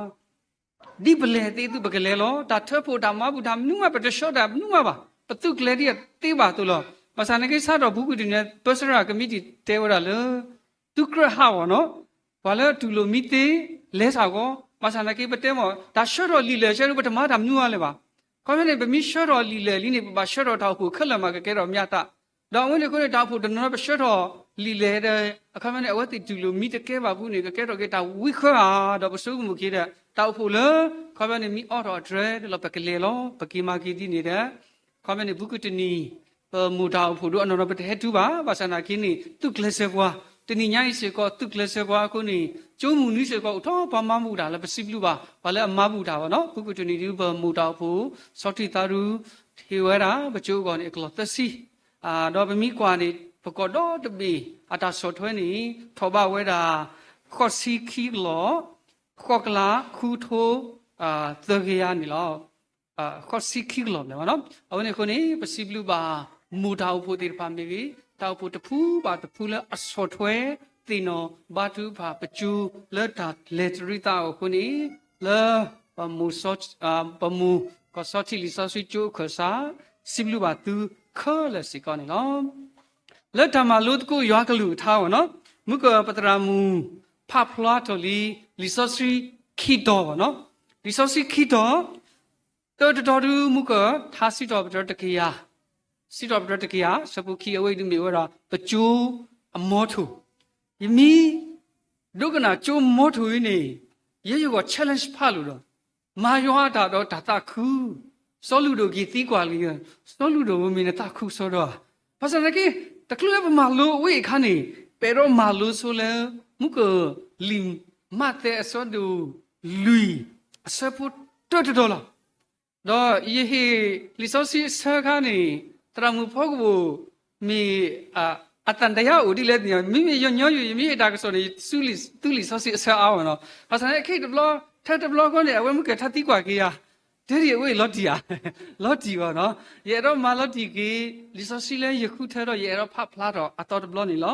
ဒ်ပလဲၤသ့သု ပကလဲၤလီၤ. တၢ်ထၢဖှိၣ်တၢ်မၤဘူၣ်တၢ်မနုၤမး ပတဆှၢတၢ်မနုၤမးဘၣ်. ပသုးကျဲၤဒ်အသ့ဘၣ်အသိးလီၤ. ဘၣ်ဆၣ်နာ်က့ စးထီၣ်ပူၤကွံာ်တနံၤ ပၢဆှၢကမံးတံာ်တဲဝဲဒၣ်လၢ သုကြၢးဟးဂီၤနီၤ, ပှၤလၢတူၢ်လိာ်မံသ့ လဲၤဆၢကီး, ဘၣ်ဆၣ်နာ်က့ ပတဲမ့ၢ် တၢ်ဆှၢထီၣ်လံာ်လဲၢ်ဆၢဒုး ပတမၤတၢ်မနုၤအါလၢၤဘၣ်. ခီဖျိန့ၣ် ပမ့ၢ်ဆှၢထီၣ်လံာ်လဲၢ်လံန့ၣ် ပဘၣ်ဆှၢထီၣ်တၢ်အိၣ်ဖှိၣ်ခဲလၢာ်မး ကကဲထီၣ်မၠးသး ဒီးအဝဲန့ၣ်အဃိန့ၣ် တၢ်အိၣ်ဖှိၣ်တနီၤနီၤ ပဆှၢထီၣ်လံာ်လဲၢ်ဒီး အခီပညီန့ၣ် အဝဲသ့ၣ်တူၢ်လိာ်မံတကဲဘၣ်အပူၤန့ၣ် ကကဲထီၣ်က့ၤတၢ်ဝံဃၢဧါ, ဒီးပဆိကမိၣ်က့ၤဒီး တၢ်အိၣ်ဖှိၣ်လၢ အခီပညီန့ၣ် မ့ၢ်အိးထီၣ်အတြဲၤဒီးလီၤ ပကလဲၤလီၤ ပက့ၤမၤက့ၤဒ်န့ၣ်ဒီး အခီပညီန့ၣ် ပူၤကွံာ်တနံၤ ပမိၢ်တၢ်အိၣ်ဖှိၣ်ဒုးအနီၢ်နီၢ် ပတဟဲတုၤဘၣ်, ဘၣ်ဆၣ်နာ်က့န့ၣ် သုးကျဲးစၢးပှၤ, တနံၤညါအံၤစ့ၢ်ကီး သုးကျဲးစၢးပှၤအဃိန့ၣ် ကၠိမုၢ်နံၤစ့ၢ်ကီး အိၣ်ထီၣ်ပှၤမၤဘူၣ်တၢ်လၢ ပစံးဘျုးဘၣ် ပှၤလၢအမၤဘူၣ်တၢ်ဘၣ်နီၤ. ပူၤကွံာ်တနံၤဒုး ပမိၢ်တၢ်အိၣ်ဖှိၣ် စီၤထံၣ်သးဒုး ဟ့ၣ်ဝဲဒၣ် ပကၠိအဂီၢ်န့ၣ် အကလီၢ်သၢဆံ, ဒီးပမ့ၢ်ကွၢ်န့ၣ် ပကိးဒီတဘ့ၣ် အတၢ်ဆီၣ်ထွဲန့ၣ် ထီၣ်ဘးဝဲဒၣ် ဃိးဆံခံကလီၢ်, ဃိးကလး ဃုထိ သၢကယၤန့ၣ်လီၤ. ဃိးဆံခံကလီၢ်ဘျဲၣ်ဘၣ်နီၤ. အဝဲန့ၣ်အဃိန့ၣ် ပစံးဘျုးဘၣ် မိၢ်တၢ်အိၣ်ဖှိၣ်သ့ၣ်တဖၣ်မ့ၢ်ဂ့ၤ, တၢ်အိၣ်ဖှိၣ်တဖုဘၣ်တဖုလၢအဆီၣ်ထွဲသ့ၣ်နီၣ်ဘါထုကဖၣ်ပကၠိ လၢတၢ်လဲၤတရံးသးအီၤအဃိန့ၣ် လၢ ပမိၢ် ပမိၢ်ကီၢ်စီထံလံာ်စီဆှံကၠိအခၢၣ်စး စံးဘျုးဘၣ်သုခဲလၢာ်စ့ၢ်ကီးန့ၣ်လီၤ. လၢတၢ်မၤလိသကိးယွၤကလုၢ်ကထါဘၣ်နီၤ, မုၢ်ကၢၢ်ပသရၣ်မုၣ် ဖးဖျါထီၣ်လံ လံာ်စီဆှံခံတီၤဘၣ်နီၤ. လံာ်စီဆှံခံတီၤ, တၢတတီၤဒုး မုၢ်ကၢၢ် ထါစံးထီၣ်ပတြၢၤတကယၤ, စံးထီၣ်ပတြၢၤတကယၤ ဆၢဖိခံ အဝဲအံၤဒုးမ့ၢ်ဝဲဒၣ် ပကၠိအမီထိၣ်, ယမ့ၢ် ဒိကနၣ်ကၠိမီထိၣ်အံၤန့ၣ် ယဲယဂီၢ် challenge ဖးလိာ်ဒီး မၤယွၤအတၢ်ဒီးတၢ်သးခု, စီၤလုၢ်ဒိၣ်က့ၤသံကွၢ်လံ, စီၤလုၢ်ဒိၣ်ဧၢ မ့ၢ်နသးခုစီဒီဧါ. ဘၣ်ဆၣ်သနာ်က့ တချုးလၢပမၤလိအဝဲအံၤအခါန့ၣ် ပအဲၣ်ဒိးမၤလိဆိလၢ မုၢ်ကၢၢ် လံာ်မးသဲအဆၢဒိၣ်လွံၢ် အဆၢဖိတၢတတီၤလီၤ. ဒီးယဟ့ၣ်လံာ်စီဆှံအဆၢအခါန့ၣ် သရၣ်မုၣ်ဖီကပူၤမ့ၢ် အသံသယအိၣ်ဒ်လဲၣ်သ့ၣ်ညါ, မ့မ့ၢ်ညီညီယိာ် ယမ့ၢ်ဟ့ၣ်တၢ်ကစီၣ်န့ၣ် ယသူလံာ်စီဆှံအဆၢအါဘၣ်နီၤ. ဘၣ်ဆၣ်န့ၣ် ခဲအံၤတဘျီ ထဲတဘျီဃီန့ၣ် အဝဲမုၢ်ကၢၢ်ထါသံကွၢ်က့ၤယၤ, တဲဒ်အဝဲအံၤလီၤတံၢ်ဧါ, လီၤတံၢ်ဘၣ်နီၤ. ယအဲၣ်ဒိးမၤလီၤတံၢ်က့ၤ လံာ်စီဆှံလၢယဃုထၢဒီး ယအဲၣ်ဒိးဖးဖျါထီၣ်အသီတဘျီန့ၣ်လီၤ.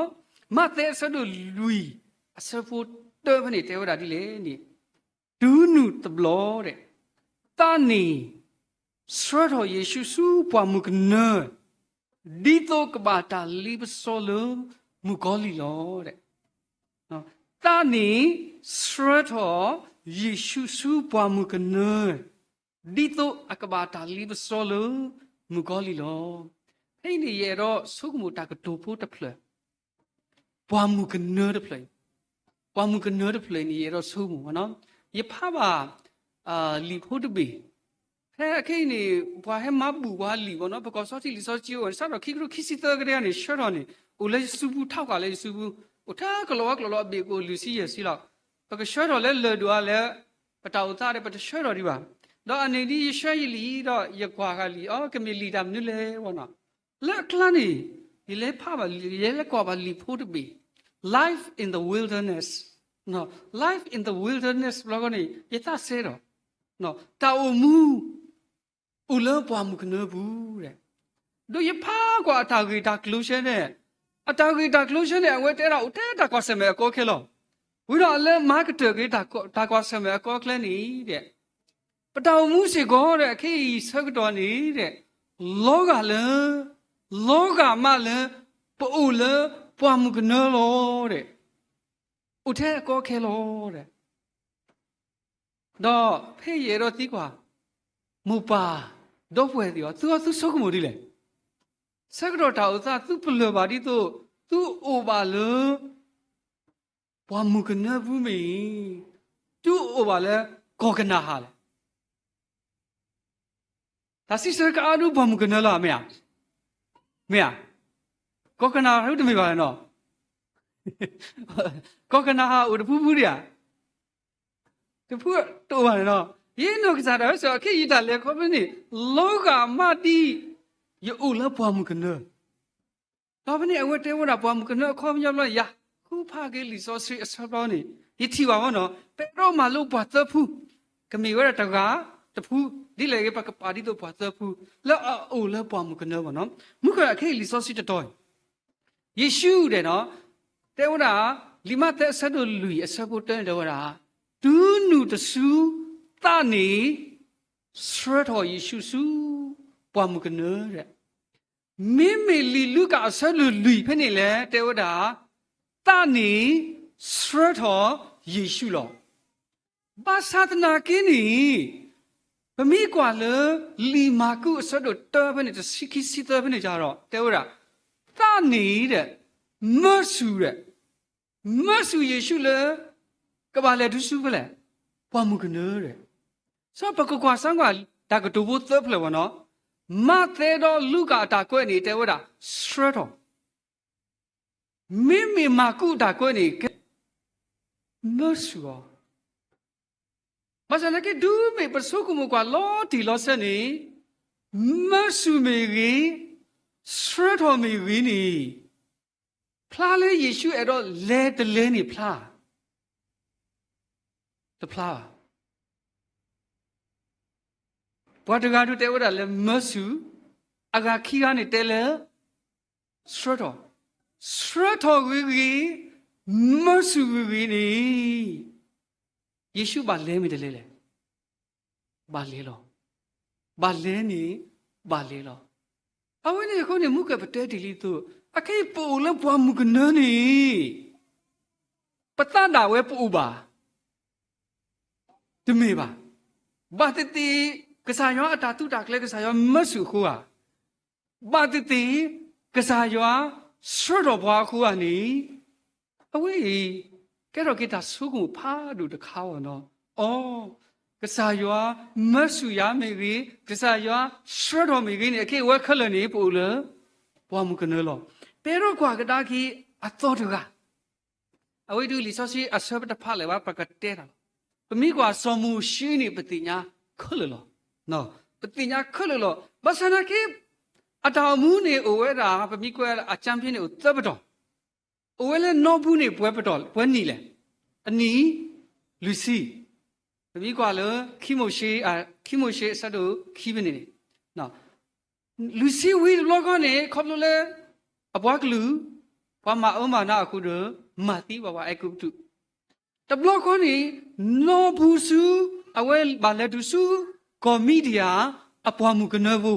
မးသဲအဆၢဒိၣ်လွံၢ် အဆၢဖိတၢဖဲန့ၣ် တဲဝဲဒၣ်ဒ်လဲၣ်န့ၣ် တုၤနုၤတဘျီဒီး သးန့ၣ် ဆှၢထီၣ်ယ့ၣ်ၡူးဆူပှၢ်မုၢ်ကနၢ, ဒ်သိးကဘၣ်တၢ်လ့ပစီလၢမုၣ်ကီၤလံၢ်လီၤ. သးန့ၣ် ဆှၢထီၣ်ယ့ၣ်ၡူးဆူပှၢ်မုၢ်ကနၢ, ဒ်သိးအကဘၣ်တၢ်လ့ပစီလၢ မုၣ်ကီၤလံၢ်လီၤ. ဖဲအံၤန့ၣ် ယအဲၣ်ဒိးဆိကမိၣ်တၢ်ကတိၤဖိတဖျၢၣ်, ပှၤမုၣ်ကနၢတဖျၢၣ်, ပှၤမုၣ်ကနၢတဖျၢၣ်အံၤန့ၣ် ယအဲၣ်ဒိးဆိကမိၣ်ဘၣ်နီၤ. ယဖးဘၣ် လံာ်ဖိတဘ့ၣ်, ဖဲအခဲအံၤန့ၣ် ပှၤဟဲမၤဘူၣ်ပှၤလံာ်ဘၣ်နီၤ, ပကီၢ်စီထံလံာ်စီဆှံအိၣ်န့ၣ် စးထီၣ်ခံကထိခံဆံသၢကတၢၢ်န့ၣ် ဆှၢထီၣ်န့ၣ် အိၣ်လၢယစုပူၤ ထးကီၢ်လၢယစုပူၤ, အိၣ်ထဲကလီၤဝါကလီၤလီၤ အဘ့ၣ်ကအိၣ်လွံၢ်ဆံယဲၢ်ဆံလီၤ. ပကဆှၢထီၣ်လၢလၢၢ်ဒိၣ်အါလၢ ပတၢ်အိၣ်သးဒီး ပတဆှၢထီၣ်ဒံးဘၣ်. ဒီးအန့ၣ်ဒ်ယဆှၢယလံာ်ဒီး ယကွၢ်ဃာ်လံာ်အီၤ ကမ့ၢ်လံာ်တၢ်မနုၤလဲၣ်ဘၣ်နီၤ. လၢအကျါန့ၣ် ယလဲၤဖးဘၣ်လံာ်, ယလဲၤကွၢ်ဘၣ်လံာ်ဖိတဘ့ၣ်, Life in the Wilderness, Life in the Wilderness ဘျီဃီန့ၣ် ယသးစဲဒီး တၢ်အိၣ်မူ အိၣ်လၢပှၢ်မုၢ်ကနၢပူၤဒီး ဒီးယဖးကွၢ်အတၢ်ဂ့ၢ်တၢ်ကျိၤဆၢန့ၣ်, အတၢ်ဂ့ၢ်တၢ်ကျိၤဆၢန့ၣ် အဝဲတဲဒၣ်အိၣ်ထဲတၢ်ကွၢ်ဆၢၣ်မဲာ်အကီအခဲလီၤ. ဝံၤဒီးအလၢမၤကတၢၢ်က့ၤတၢ်ကွၢ်ဆၢၣ်မဲာ်အကီအခဲန့ၣ်ဒီး ပတၢ်အိၣ်မူစ့ၢ်ကီးဒီး အခဲအံၤဆၢကတီၢ်န့ၣ်ဒီး လီၤဂာ်လၢ, လီၤဂာ်မးလၢ ပအိၣ်လၢပှၢ်မုၢ်ကနၢလီၤဒီး အိၣ်ထဲအကီအခဲလီၤဒီး ဒီးဖဲယအဲၣ်ဒိးသံကွၢ် မိၢ်ပၢ်ဒီပုၢ်ဝဲၢ်သ့ၣ်ဧၢ, သုအီၤသုဆိကမိၣ်ဒ်လဲၣ်. ဆၢကတီၢ်တၢ်အိၣ်သး သုပလၢၢ်ဘၣ်ဒ်သိး သုအိၣ်ဘၣ်လၢ ပှၢ်မုၢ်ကနၢပူၤမ့ၢ်ဂ့ၤ, သုအိၣ်ဘၣ်လၢကီၢ်ကနၤအၣ်လဲၣ်. တၢ်စံးဆၢကအါဒု ပှၢ်မုၢ်ကနၢလီၤ မ့ၢ်ဧါ, မ့ၢ်ဧါ. ကီၢ်ကနၤအၣ်တမ့ၢ်ဘၣ်နီၤ, ကီၢ်ကနၤအၣ်အိၣ်တဖုဖုဒံးဧါ, တဖုတအိၣ်ဘၣ်န့ၣ်နီၤ. ယနီၢ်ကစၢ်ဒၣ်ဝဲစ့ၢ်ကီး ခဲအံၤယတၢ်လဲၤခီဖဲန့ၣ် လီၤဂာ်မးဒ် ယအိၣ်လၢပှၢ်မုၢ်ကနၢ ဒီးဖဲန့ၣ် အဝဲတဲဝဲဒၣ် ပှၢ်မုၢ်ကနၢအခီပညီဘျီ ယဃုဖးက့ၤလံာ်စီဆှံအဆၢဘျီန့ၣ် ယထံၣ်ဘၣ်ဝဲနီၤ, ပအဲၣ်ဒိးမၤလိပှၤသၢဖု, ကမ့ၢ်ဝဲဒၣ်တဂၤတဖု, ဒ်လဲၣ်ဂ့ၤ ပကပာ်ဒ်သိးပှၤသၢဖု လၢအအိၣ်လၢပှၢ်မုၢ်ကနၢဘၣ်နီၤ. မုၢ်ကဲခဲအံၤလံာ်စီဆှံတတီၤအံၤ ယ့ၣ်ၡူးဒဲးနီၤ, တဲဝဲဒၣ် လံာ်မးသဲအဆၢဒိၣ်လွံၢ်အဆၢဖိတၢန့ၣ် တဲဝဲဒၣ် တုၤနုၤတစု သးန့ၣ် ဆှၢထီၣ်ယ့ၣ်ၡူးဆူ ပှၢ်မုၢ်ကနၢဒီး မ့မ့ၢ်လံာ်လူၤကၣ်အဆၢဒိၣ်လွံၢ်ဖဲန့ၣ်လဲၣ် တဲဝဲဒၣ် သးန့ၣ် ဆှၢထီၣ်ယ့ၣ်ၡူးလီၤ. ဘၣ်ဆၣ်သနာ်က့န့ၣ် ပမ့ၢ်ကွၢ်လၢ လံာ်မၢ်ကူးအဆၢဒိၣ်တၢဖဲန့ၣ် တဆံခံဆံသၢဖဲန့ၣ်ဒီး တဲဝဲဒၣ် သးန့ၣ်ဒီး မၢဆူၣ်ဒီး မၢဆူၣ်ယ့ၣ်ၡူးလၢ ကဘၣ်လဲၤတုၤဆူဖဲလဲၣ်, ပှၢ်မုၢ်ကနၢဒီး စီၤပကကွၢ်စၢ်ကွၢ် တၢ်ကတိၤဖိသၢဖျၢၣ်ဘၣ်နီၤ, မးသဲဒီးလူၤကၣ်အတၢ်ကွဲးန့ၣ် တဲဝဲဒၣ် ဆှၢထီၣ်, မ့မ့ၢ်မၢ်ကူးအတၢ်ကွဲးန့ၣ် ကဲ မၢဆူၣ်အီၤ. ဘၣ်ဆၣ်သနာ်က့ တုၤမ့ၢ်ပဆိကမိၣ်ကွၢ်လီၤတံၢ်လီၤဆဲးန့ၣ် မၢဆူၣ်မ့ၢ်ဂ့ၤ, ဆှၢထီၣ်မ့ၢ်ဂ့ၤန့ၣ် ဖျါလၢယ့ၣ်ၡူးအဲၣ်ဒိးလဲၤတလဲၤန့ၣ်ဖျါ တဖျါဘၣ်. ပှၤတဂၤဒုးတဲဝဲဒၣ်လၢမၢဆူၣ်, အဂၤခံဂၤန့ၣ်တဲလၢ ဆှၢထီၣ်, ဆှၢထီၣ်ဂ့ၤဂ့ၤ, မၢဆူၣ်ဂ့ၤဂ့ၤန့ၣ် ယ့ၣ်ၡူးဘၣ်လဲၤမ့ၢ်တလဲၤလဲၣ်. ဘၣ်လဲၤလီၤ. ဘၣ်လဲၤန့ၣ် ဘၣ်လဲၤလီၤ. အဝဲန့ၣ်အဃိန့ၣ် မုၢ်ကဲပတဲတ့ၢ်လံသိး အခဲအံၤပအိၣ်လၢပှၢ်မုၢ်ကနၢန့ၣ် ပသးဒၣ်ဝဲပအိၣ်ဘၣ် တမ့ၢ်ဘၣ်. ဘၣ်သ့ၣ်သ့ၣ် ကစၢ်ယွၤအတၢ်သူတၢ်ကျဲၤ ကစၢ်ယွၤမၢဆူၣ်အဃိဧါ, ဘၣ်သ့ၣ်သ့ၣ် ကစၢ်ယွၤဆှၢထီၣ်ပှၤအဃိဧါန့ၣ် အဝဲအံၤ ကဲထီၣ်က့ၤတၢ်ဆိကမိၣ်ဖးဒိၣ်တခါအီၤနီၤ. အီ, ကစၢ်ယွၤမၢဆူၣ်ယၤမ့ၢ်ဂ့ၤ, ကစၢ်ယွၤဆှၢထီၣ်မ့ၢ်ဂ့ၤန့ၣ် အခဲအံၤဝဲခဲလၢာ်န့ၣ် ပအိၣ်လၢ ပှၢ်မုၢ်ကနၢလီၤ. ပအဲၣ်ဒိးကွၢ်ကဒါက့ၤအသီတဂၤ အဝဲဒုးလံာ်စီဆှံအဆၢပတဖးလၢၤဘၣ် ပကတဲတၢ်လီၤ. ပမ့ၢ်ကွၢ်စီၤမိၤၡ့န့ၣ် ပသ့ၣ်ညါခဲလၢာ်လီၤ. ပသ့ၣ်ညါခဲလၢာ်လီၤ. ဘၣ်ဆၣ်သနာ်က့ အတၢ်အိၣ်မူန့ၣ်အိၣ်ဝဲဒၣ် ပမ့ၢ်ကွၢ်အကၠၢဖ့န့ၣ်အိၣ်သၢပတီၢ်, အိၣ်ဝဲလၢနီပူၤန့ၣ် ပှဲၤပတီၢ် ပှဲၤနံၣ်လဲၣ်. အနံၣ် လွံၢ်ဆံ, ပမ့ၢ်ကွၢ်လၢ ခံမိၤၡ့, ခံမိၤၡ့အဆၢဒိၣ်ခံဖဲန့ၣ်န့ၣ် လွံၢ်ဆံဝံၤတဘျီဃီန့ၣ် ခီဖျိလၢ အပှၤကလုာ် ပှၤမၤအၢမၤနးအဃိဒီး မၤသံဘၣ်ပှၤအဲၤကူပတူး, တဘျီဃီန့ၣ် နီၢ်ပူၤဆူ အဝဲဘၣ်လဲၤတုၤဆူ ကီၢ်မံဒံယၤ အပှၢ်မုၢ်ကနၢဖိ,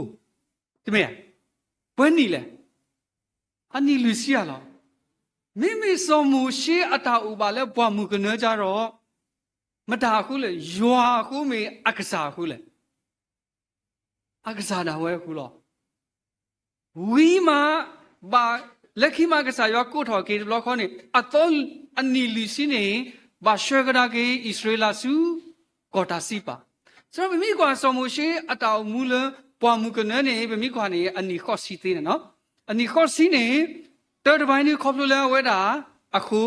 တမ့ၢ်ဧါ, ပှဲၤနံၣ်လဲၣ်, အနံၣ်လွံၢ်ဆံဧါလီၤ. မ့မ့ၢ်စီၤမိၤၡ့အတၢ်အိၣ်ဘၣ်လၢပှၢ်မုၢ်ကနၢကဒီး မတၤအဃိလဲၣ်, ယွၤအဃိမ့ၢ်အကစၢ်အဃိလဲၣ်. အကစၢ်ဒၣ်ဝဲအဃိလီၤ. ဝံၤမး ဘၣ်လၢခံမး ကစၢ်ယွၤကိးထီၣ်က့ၤတဘျီဃီန့ၣ် အသီအနံၣ်လွံၢ်ဆံန့ၣ် ဘၣ်ဆှၢကဒါက့ၤအံၣ်စရ့လးဆူ ကီၢ်တၢ်စံးပာ်. စံးဒီးပမ့ၢ်ကွၢ်စီၤမိၤၡ့အတၢ်အိၣ်မူလၢ ပှၢ်မုၢ်ကနၢန့ၣ် ပမ့ၢ်ကွၢ်န့ၣ် အနံၣ်ဃိးဆံသ့န့ၣ်လီၤ. အနံၣ်ဃိးဆံန့ၣ် တၢတဘၣ်န့ၣ် ခီဖျိလၢအဝဲဒၣ်အဃိ,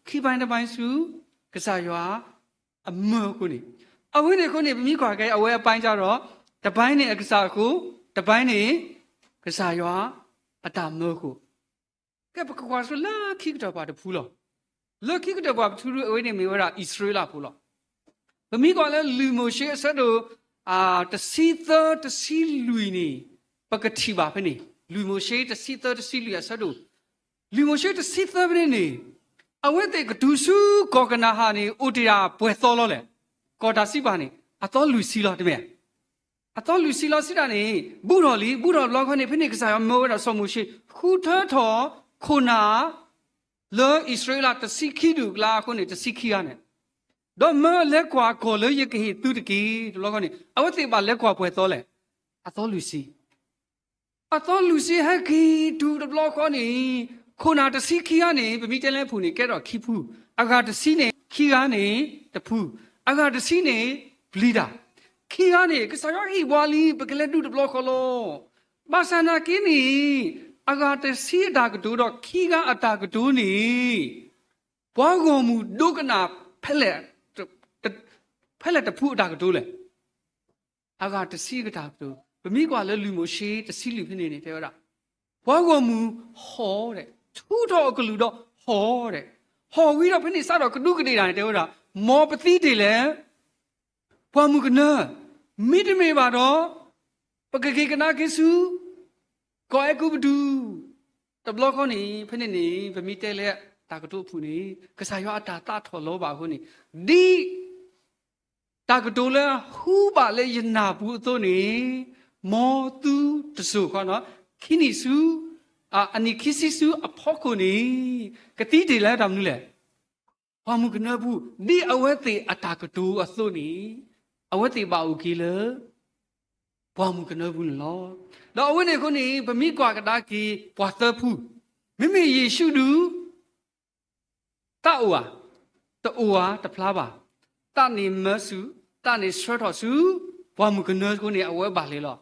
ခံဘၣ်တဘၣ်ဆူ ကစၢ်ယွၤ အမၢအဃိန့ၣ်, အဝဲန့ၣ်အဃိန့ၣ် ပမ့ၢ်ကွၢ်က့ၤ အဝဲအပိုင်းကျတော့ တပိုင်းန့ၣ်အကစၢ်အဃိ, တပိုင်းန့ၣ် ကစၢ်ယွၤအတၢ်မၢအဃိ, ကဲ ပကကွၢ်ဆိလၢခံကတၢၢ်ပှၤတဖုလီၤ. လၢခံကတၢၢ်ပှၤတဖု အဝဲန့ၣ်မ့ၢ်ဝဲဒၣ်အံၣ်စရ့လးဖိလီၤ. ပမ့ၢ်ကွၢ်လၢလွံၢ်မိၤၡ့အဆၢဒိၣ် တဆံသၢ တဆံလွံၢ်န့ၣ် ပကထံၣ်ဘၣ်ဖဲန့ၣ်, လွံၢ်မိၤၡ့ တဆံသၢ တဆံလွံၢ်အဆၢဒိၣ်, လွံၢ်မိၤၡ့ တဆံသၢ ဖဲန့ၣ်န့ၣ် အဝဲသ့ၣ်ကတုၤဆူကီၢ်ကနၤဧၣ်န့ၣ် အိၣ်တ့ၢ်ဒၣ်ပှဲၤသီလီၤလဲၣ်. ကီၢ်တၢ်စံးပာ်န့ၣ် အသီလွံၢ်ဆံလီၤ တမ့ၢ်ဧါ. အသီလွံၢ်ဆံလီၤစံးဒၣ်န့ၣ် ဘူးထီၣ်လံ, ဘူးထီၣ်တဘျီဃီန့ၣ် ဖဲန့ၣ် ကစၢ်ယွၤမၢဝဲဒၣ်စီၤမိၤၡ့ ဃုထၢထီၣ်ခိၣ်နၢ် လၢအံၣ်စရ့လးတဆံခံဒူၣ်အကျါအဃိန့ၣ် တဆံခံဂၤန့ၣ်, ဒီးမၢလဲၤကွၢ်ကီၢ်လၢယကဟ့ၣ်သုတက့ၢ်. တဘျီဃီန့ၣ် အဝဲသ့ၣ်ဘၣ်လဲၤကွၢ်ပှဲၤသီလဲၣ်. အသီလွံၢ်ဆံ အသီလွံၢ်ဆံဟဲက့ၤတုၤတဘျီဃီန့ၣ် ခိၣ်နၢ်တဆံခံဂၤန့ၣ် ပမ့ၢ်တဲလၢပူၤန့ၣ် ကဲထီၣ်ခံဖု, အဂၤတဆံန့ၣ် ခံဂၤန့ၣ်တဖု, အဂၤတဆံန့ၣ်ပျံၤတၢ်, ခံဂၤန့ၣ် ကစၢ်ယွၤဟ့ၣ်ပှၤလံ ပကလဲၤဒုးတဘျီဃီလီၤ. ဘၣ်ဆၣ်နာ်က့န့ၣ် အဂၤတဆံအတၢ်ကတိၤဒီးခံဂၤအတၢ်ကတိၤန့ၣ် ပှၤဂီၢ်မုၢ်ဒိကနၣ် ဖဲလဲၣ်တဖုအတၢ်ကတိၤလဲၣ်. အဂၤတဆံအတၢ်ကတိၤ ပမ့ၢ်ကွၢ်လၢလွံၢ်မိၤၡ့ တဆံလွံၢ်ဖဲန့ၣ်န့ၣ် တဲဝဲဒၣ် ပှၤဂီၢ်မုၢ်ဟီၣ်ဒီး ထူထီၣ်အကလုၢ်ဒီးဟီၣ်ဒီး ဟီၣ်ဝံၤဒီးဖဲန့ၣ်စးထီၣ်ကဒူးကဒ့ၣ်တၢ်န့ၣ် တဲဝဲဒၣ် မ်ပသံတ့ၢ်လၢ ပှၢ်မုၢ်ကနၢ, မ့တမ့ၢ်ဘၣ်ဒီး ပကက့ၤကဒါက့ၤဆူ ကီၢ်အဲၤကူပတူး. တဘျီဃီန့ၣ် ဖဲန့ၣ်န့ၣ် ပမ့ၢ်တဲလၢတၢ်ကတိၤအပူၤန့ၣ် ကစၢ်ယွၤအတၢ်သးထီၣ်လီၤဘၣ်အဃိန့ၣ် ဒ် တၢ်ကတိၤလၢဟူဘၣ်လၢယနၢ်ပူၤအသိးန့ၣ် မ်သုတစိၢ်ခီနီၤ ခံနံၣ်ဆူ အနံၣ်ခံဆံဆူအဖီခိၣ်န့ၣ် ကသံတ့ၢ်လၢတၢ်မနုၤလဲၣ်. ပှၢ်မုၢ်ကနၢပူၤ ဒ်အဝဲသ့ၣ်အတၢ်ကတိၤအသိးန့ၣ် အဝဲသ့ၣ်ဘၣ်အိၣ်က့ၤလၢ ပှၢ်မုၢ်ကနၢပူၤန့ၣ်လီၤ. ဒီးအဝဲန့ၣ်အဃိန့ၣ် ပမ့ၢ်ကွၢ်ကဒါက့ၤပှၤသၢဖု, မ့မ့ၢ်ယ့ၣ်ၡူးဒုး သးအိၣ်ဧါ, တအိၣ်ဧါ, တဖျါဘၣ်. သးန့ၣ်မၢဆူၣ်, သးန့ၣ်ဆှၢထီၣ်ဆူ ပှၢ်မုၢ်ကနၢအဃိန့ၣ် အဝဲဘၣ်လဲၤလီၤ.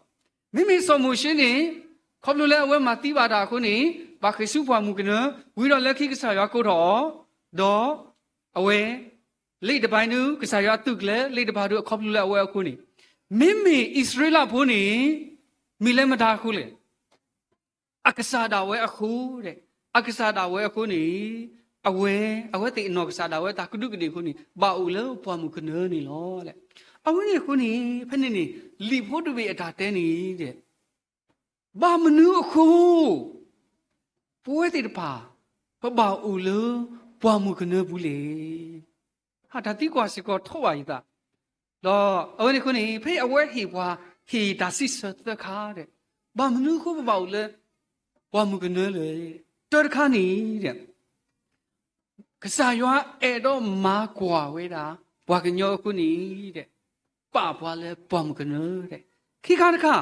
မ့မ့ၢ်စီၤမိၤၡ့န့ၣ် ခီဖျိလၢအဝဲမၤသံဘၣ်တၢ်အဃိန့ၣ် ဘၣ်ဃ့ၢ်ဆူပှၢ်မုၢ်ကနၢ, ဝံၤဒီးလၢခံကစၢ်ယွၤကိးထီၣ်အီၤ, ဒီးအဝဲ လ့တဘၣ်ဒုး ကစၢ်ယွၤအသုးကျဲၤ, လ့တဘၣ်ဒုး အခီဖျိလၢအဝဲအဃိန့ၣ်, မ့မ့ၢ်အံၣ်စရ့လးဖိန့ၣ် မ့ၢ်လၢမတၤအဃိလဲၣ်. အကစၢ်ဒၣ်ဝဲအဃိ, အကစၢ်ဒၣ်ဝဲအဃိန့ၣ် အဝဲ, အဝဲသ့ၣ်အနီၢ်ကစၢ်ဒၣ်ဝဲတၢ်ကဒူးကဒ့ၣ်အဃိန့ၣ် ဘၣ်အိၣ်လၢပှၢ်မုၢ်ကနၢန့ၣ်လီၤ. အဝဲန့ၣ်အဃိန့ၣ် ဖဲန့ၣ်န့ၣ် လံာ်ဖိတဘ့ၣ်အတၢ်တဲန့ၣ် ဘၣ်မနုၤအဃိ ပဝဲသ့ၣ်တဖၣ် ပဘၣ်အိၣ်လၢပှၢ်မုၢ်ကနၢပူၤလဲၣ်. တၢ်သံကွၢ်စ့ၢ်ကီးထီၣ်ဘၣ်ယသး, ဒီးအဝဲန့ၣ်အဃိန့ၣ် ဖဲအဝဲဟ့ၣ်ပှၤ ဟ့ၣ်တၢ်စံးဆၢသၢခါဒီး ဘၣ်မနုၤအဃိပဘၣ်အိၣ်လၢ ပှၢ်မုၢ်ကနၢလဲၣ်. တၢတခါန့ၣ် ကစၢ်ယွၤအဲၣ်ဒိးမၤကွၢ်ဝဲဒၣ် ပှၤကညီအဃိန့ၣ် ပာ်ပှၤလၢပှၢ်မုၢ်ကနၢ. ခံခါတခါ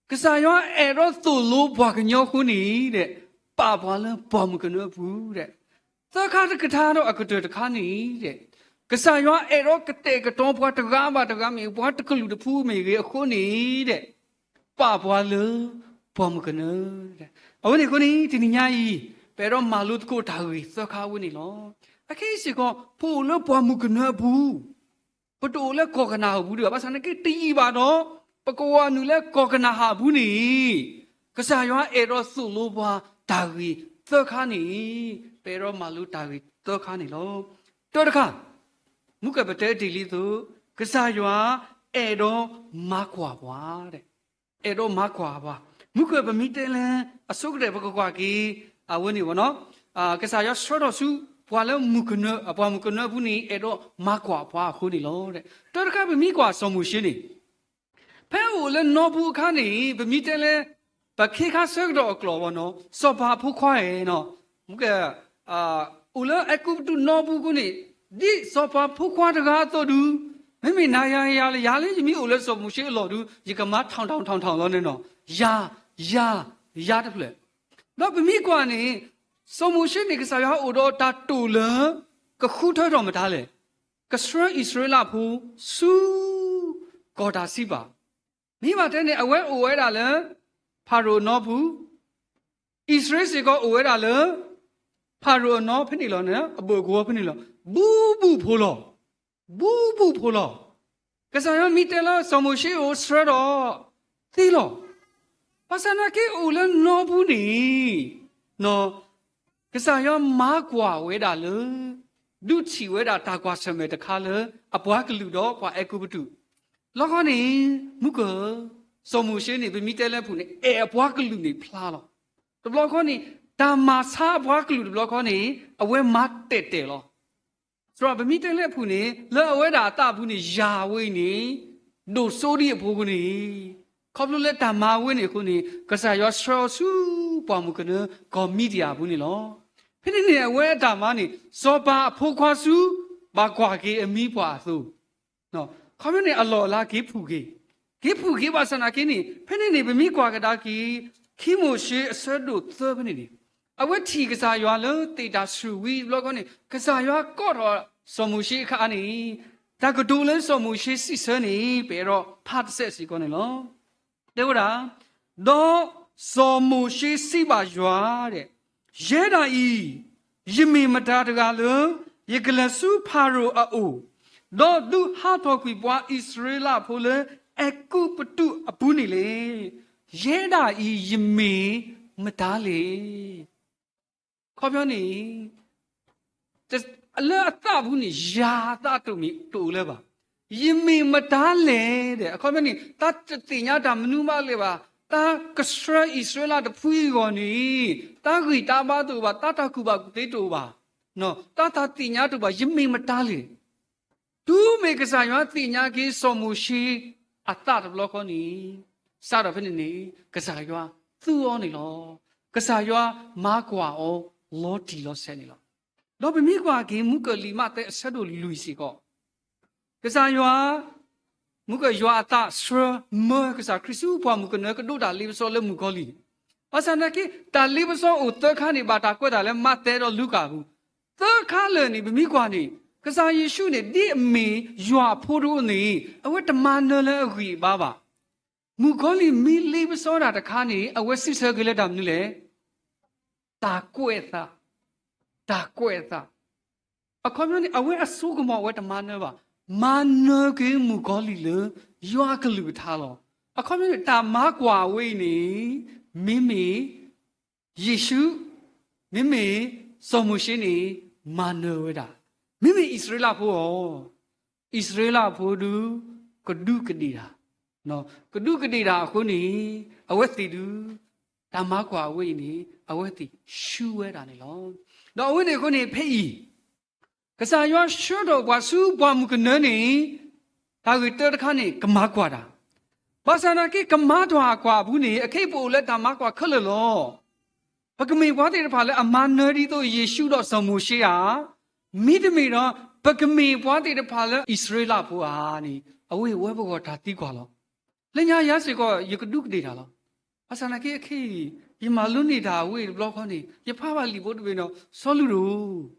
ကစၢ်ယွၤအဲၣ်ဒိးသိၣ်လိပှၤကညီအဃိန့ၣ် ပာ်ပှၤလၢပှၢ်မုၢ်ကနၢအပူၤ. သၢခါတခါဒီးအကတၢၢ်တခါန့ၣ် ကစၢ်ယွၤအဲၣ်ဒိးကတဲာ်ကတီၤပှၤတဂၤဘၣ်တဂၤမ့ၢ်ဂ့ၤ ပှၤတကလုာ်တဖုမ့ၢ်ဂ့ၤအဃိန့ၣ် ပာ်ပှၤလၢပှၢ်မုၢ်ကနၢ. အဝဲန့ၣ်အဃိန့ၣ် တနံၤညါအံၤ ပအဲၣ်ဒိးမၤလိသကိးတၢ်ဂ့ၢ်သၢခါအဝဲန့ၣ်လီၤ. အခဲအံၤစ့ၢ်ကီး ပအိၣ်လၢပှၢ်မုၢ်ကနၢအပူၤ, ပတအိၣ်လၢကီၢ်ကနၤဧၣ်အပူၤဒီး ဘၣ်ဆၣ်နာ်က့တယံာ်ဘၣ်ဒီး ပကဝၤနုာ်လၢကီၢ်ကနၤဧၣ်အပူၤန့ၣ် ကစၢ်ယွၤအဲၣ်ဒိးသိၣ်လိပှၤတၢ်ဂ့ၢ်သၢခါန့ၣ် ပအဲၣ်ဒိးမၤလိတၢ်ဂ့ၢ်သၢခါန့ၣ်လီၤ. တၢတခါ မုၢ်ကၢၢ်ပတဲတ့ၢ်လံအသိး ကစၢ်ယွၤအဲၣ်ဒိးမၤကွၢ်ပှၤ အဲၣ်ဒိးမၤကွၢ်ပှၤ. မုၢ်ကၢၢ်ပမ့ၢ်တဲလၢ အဆိကတၢၢ်ပကကွၢ်က့ၤ အဝဲန့ၣ်ဝဲနီၤ, ကစၢ်ယွၤဆှၢထီၣ်ဆူ ပှၤလၢမုၢ်ကနၢ, ပှၢ်မုၢ်ကနၢအပူၤန့ၣ် အဲၣ်ဒိးမၤကွၢ်ပှၤအဃိန့ၣ်လီၤ. တၢတခါပမ့ၢ်ကွၢ်စီၤမိၤၡ့န့ၣ် ဖဲအအိၣ်လၢနီၢ်ပူၤအခါန့ၣ် ပမ့ၢ်တဲလၢ ပခ့ခါဆၢကတီၢ်အကျိာ်ဝဲနီၤ, စီၤပၤဖိခွါဧၢနီၤ, မုၢ်ကၢၢ် အိၣ်လၢအဲၤကူပတူးနီၢ်ပူၤအဃိန့ၣ် ဒ်စီၤပၤဖိခွါတဂၤအသိးဒုး, မ့မ့ၢ်နၤယၤယၤလၢယၤလၢယမ့ၢ်အိၣ်လၢစီၤမိၤၡ့အလီၢ်ဒုး ယကမၤထောင်ထောင်ထောင်ထောင်လီၤန့ၣ်နီၤ, ယၤ, ယၤ ယၤတဖျၢၣ်. ဒီးပမ့ၢ်ကွၢ်န့ၣ် စီၤမိၤၡ့န့ၣ် ကစၢ်ယွၤအိၣ်ဒီးတၢ်တိာ်လၢ ကဃုထၢထီၣ်မတၤလဲၣ်, ကဆှၢအံၣ်စရ့လးဖိဆူ ကီၢ်တၢ်စံးပာ်. မ့ၢ်ဘၣ်တဲန့ၣ် အဝဲအိၣ်ဝဲဒၣ်လၢ ဖၤရိၤအနီပူၤ, အံၣ်စရ့လးစ့ၢ်ကီးအိၣ်ဝဲဒၣ်လၢ ဖၤရိၤအနီဖဲန့ၣ်လီၤ, အဘၢၣ်ကဝီၤဖဲန့ၣ်လီၤ. ဘူးဘူးဖိလီၤ. ဘူးဘူးဖိလီၤ. ကစၢ်ယွၤမ့ၢ်တဲလၢစီၤမိၤၡ့အိၣ်ဆှၢဒီးသ့လီၤ. ဘၣ်ဆၣ်သနာ်က့အိၣ်လၢနီပူၤန့ၣ် ကစၢ်ယွၤမၤကွၢ်ဝဲဒၣ်လၢ ဒုးထံၣ်ဝဲဒၣ်တၢ်ကွၢ်ဆၢၣ်မဲာ်တခါလၢ အပှၤကလုာ်ဒီးပှၤအဲၤကူပတူး. တဘျီခီန့ၣ် မုၢ်ကၢၢ် စီၤမိၤၡ့န့ၣ် ပမ့ၢ်တဲလၢအပူၤန့ၣ် အဲၣ်အပှၤကလုာ်န့ၣ်ဖျါလီၤ. တဘျီခီန့ၣ် တၢ်မၤဆါအပှၤကလုာ်တဘျီခီန့ၣ် အဝဲမၤတဲာ်တဲာ်လီၤ. သရၣ်ပမ့ၢ်တဲလၢအပူၤန့ၣ် လၢအဝဲဒၣ်အသးပူၤန့ၣ် ယၤဝဲအံၤန့ၣ် ဒိၣ်စိဒံးအဖိအဃိန့ၣ် ခီဖျိလၢတၢ်မၤဝဲန့ၣ်အဃိန့ၣ် ကစၢ်ယွၤဆှၢအီၤဆူပှၢ်မုၢ်ကနၢကီၢ်မံဒံယၣ်အပူၤန့ၣ်လီၤ. ဖဲန့ၣ်န့ၣ် အဝဲအတၢ်မၤန့ၣ် စီၤပၤအဖိခွါဆူ ဘၣ်ကွၢ်က့ၤအမံပှၢ်အသိး ခီဖျိန့ၣ် အလီၢ်အလၤက့ၤဖုၣ်က့ၤ, က့ၤဖုၣ်က့ၤဘၣ်ဆၣ်သနာ်က့န့ၣ် ဖဲန့ၣ်န့ၣ် ပမ့ၢ်ကွၢ်ကဒါက့ၤ ခံမိၤၡ့အဆၢဒိၣ်သၢဖဲန့ၣ်န့ၣ် အဝဲထံၣ်ကစၢ်ယွၤလၢသ့ၣ်တၢ်ဆှၢဝံၤတဘျီခီန့ၣ် ကစၢ်ယွၤကိးထီၣ်စီၤမိၤၡ့အခါန့ၣ် တၢ်ကတိၤလၢစီၤမိၤၡ့စံးဆၢန့ၣ် ပအဲၣ်ဒိးဖးတစဲးစ့ၢ်ကီးန့ၣ်လီၤ. တဲဝဲဒၣ်, ဒီးစီၤမိၤၡ့စံးဘၣ်ယွၤ, ယဲဒၣ်အံၤ ယမ့ၢ်မတၤတဂၤလၢ ယကလဲၤဆူဖၤရိၤအအိၣ်, ဒီးဒုးဟးထီၣ်ကွံာ်ပှၤအံၣ်စရ့လးဖိလၢအဲၤကူပတူးအပူၤန့ၣ်လဲၣ်. ယဲဒၣ်အံၤ ယမ့ၢ်မတၤလဲၣ်. ခီပညီန့ၣ် လၢအသးပူၤန့ၣ် ယၤအသးတမ့ၢ်တအိၣ်လၢၤဘၣ်. ယမ့ၢ်မတၤလဲၣ်ဒီး အခီပညီန့ၣ် တၢ်တသ့ၣ်ညါတၢ်မနုၤမးလၢၤဘၣ်, တၢ်ကဆှၢအံၣ်စရ့လးတဖုအံၤအဂီၢ်န့ၣ် တၢ်ဂံၢ်တၢ်ဘါတအိၣ်ဘၣ်, တၢ်တၢ်ကူၣ်ဘၣ်ကူၣ်သ့တအိၣ်ဘၣ်, တၢ်တၢ်သ့ၣ်ညါတအိၣ်ဘၣ်, ယမ့ၢ်မတၤလဲၣ်. တုၤမ့ၢ်ကစၢ်ယွၤသ့ၣ်ညါက့ၤစီၤမိၤၡ့အသးတဘျီဃီန့ၣ် စးထီၣ်ဖဲန့ၣ်န့ၣ် ကစၢ်ယွၤသူအီၤန့ၣ်လီၤ. ကစၢ်ယွၤမၤကွၢ်အီၤလီၤတံၢ်လီၤဆဲးန့ၣ်လီၤ. ဒီးပမ့ၢ်ကွၢ်က့ၤ မုၢ်ကၢၢ်လံာ်မးသဲအဆၢဒိၣ်လွံၢ်စ့ၢ်ကီး ကစၢ်ယွၤ မုၢ်ကၢၢ်ယွၤအသးဆှၢမၢကစၢ်ခရံာ်ဆူပှၢ်မုၢ်ကနၢ ကဒိးတၢ်လ့ပစီလၢမုၣ်ကီၤလံၢ်န့ၣ်. ဘၣ်ဆၣ်သနာ်က့ တၢ်လ့ပစီအိၣ်သၢခါန့ၣ် ဘၣ်တၢ်ကွဲးတၢ်လၢမးသဲဒီးလူၤကၣ်အပူၤ. သၢခါလၢာ်န့ၣ် ပမ့ၢ်ကွၢ်န့ၣ် ကစၢ်ယ့ၣ်ၡူးန့ၣ် ဒ်အမ့ၢ်ယွၤအဖိတအိၣ်န့ၣ် အဝဲတမၤနၢၤလၢအဂံၢ်အဘါဘၣ်. မုၣ်ကီၤလံၢ်မ့ၢ်လ့ပစီတၢ်တခါန့ၣ် အဝဲစံးဆၢက့ၤလၢတၢ်မနုၤလဲၣ်. တၢ်ကွဲးအသး, တၢ်ကွဲးအသး. အခီပညီန့ၣ် အဝဲအစိကမီၤအဝဲတမၤနၢၤဘၣ်. မၤနၢၤက့ၤမုၣ်ကီၤလံၢ်လၢ ယွၤအကလုၢ်ကထါလီၤ. အခီပညီန့ၣ် တၢ်မၤကွၢ်အဝဲအံၤန့ၣ် မ့မ့ၢ် ယ့ၣ်ၡူး, မ့မ့ၢ်စီၤမိၤၡ့န့ၣ် မၤနၢၤဝဲဒၣ်. မ့မ့ၢ်အံၣ်စရ့လးဖိအီၤ, အံၣ်စရ့လးဖိဒုး ကဒူးကဒ့ၣ်တၢ်, ကဒူးကဒ့ၣ်တၢ်အဃိန့ၣ် အဝဲသ့ၣ်ဒုး တၢ်မၤကွၢ်အဝဲအံၤန့ၣ် အဝဲသ့ၣ်ဆူဝဲဒၣ်န့ၣ်လီၤ. ဒီးအဝဲန့ၣ်အဃိန့ၣ် ဖဲအံၤ ကစၢ်ယွၤဆှၢထီၣ်ပှၤဆူပှၢ်မုၢ်ကနၢန့ၣ် တၢ်ဂ့ၢ်တၢတခါန့ၣ် ကမၤကွၢ်တၢ်. ဘၣ်ဆၣ်သနာ်က့ ကမၤတၢ်အကွၢ်အပူၤန့ၣ် အခဲအံၤပအိၣ်လၢတၢ်မၤကွၢ်ခဲလၢာ်လီၤ. ပကမ့ၢ်ပှၤသ့ၣ်တဖၣ်လၢအမၤနၢၤဒ်သိးယ့ၣ်ၡူးဒီးစီၤမိၤၡ့ဧါ, မ့တမ့ၢ်ဒီး ပကမ့ၢ်ပှၤသ့ၣ်တဖၣ်လၢအံၣ်စရ့လးဖိဧါန့ၣ် အဝဲအံၤဝဲပဂီၢ်တၢ်သံကွၢ်လီၤ. လၢညါယၤစ့ၢ်ကီး ယကဒူးကဒ့ၣ်တၢ်လီၤ. ဘၣ်ဆၣ်သနာ်က့ အခဲအံၤ ယမၤလိန့ၢ်တၢ်အဝဲအံၤတဘျီဃီန့ၣ် ယဖးဘၣ်လံာ်ဖိတဘ့ၣ်ဒီး စီၤလူၢ်ဒိၣ်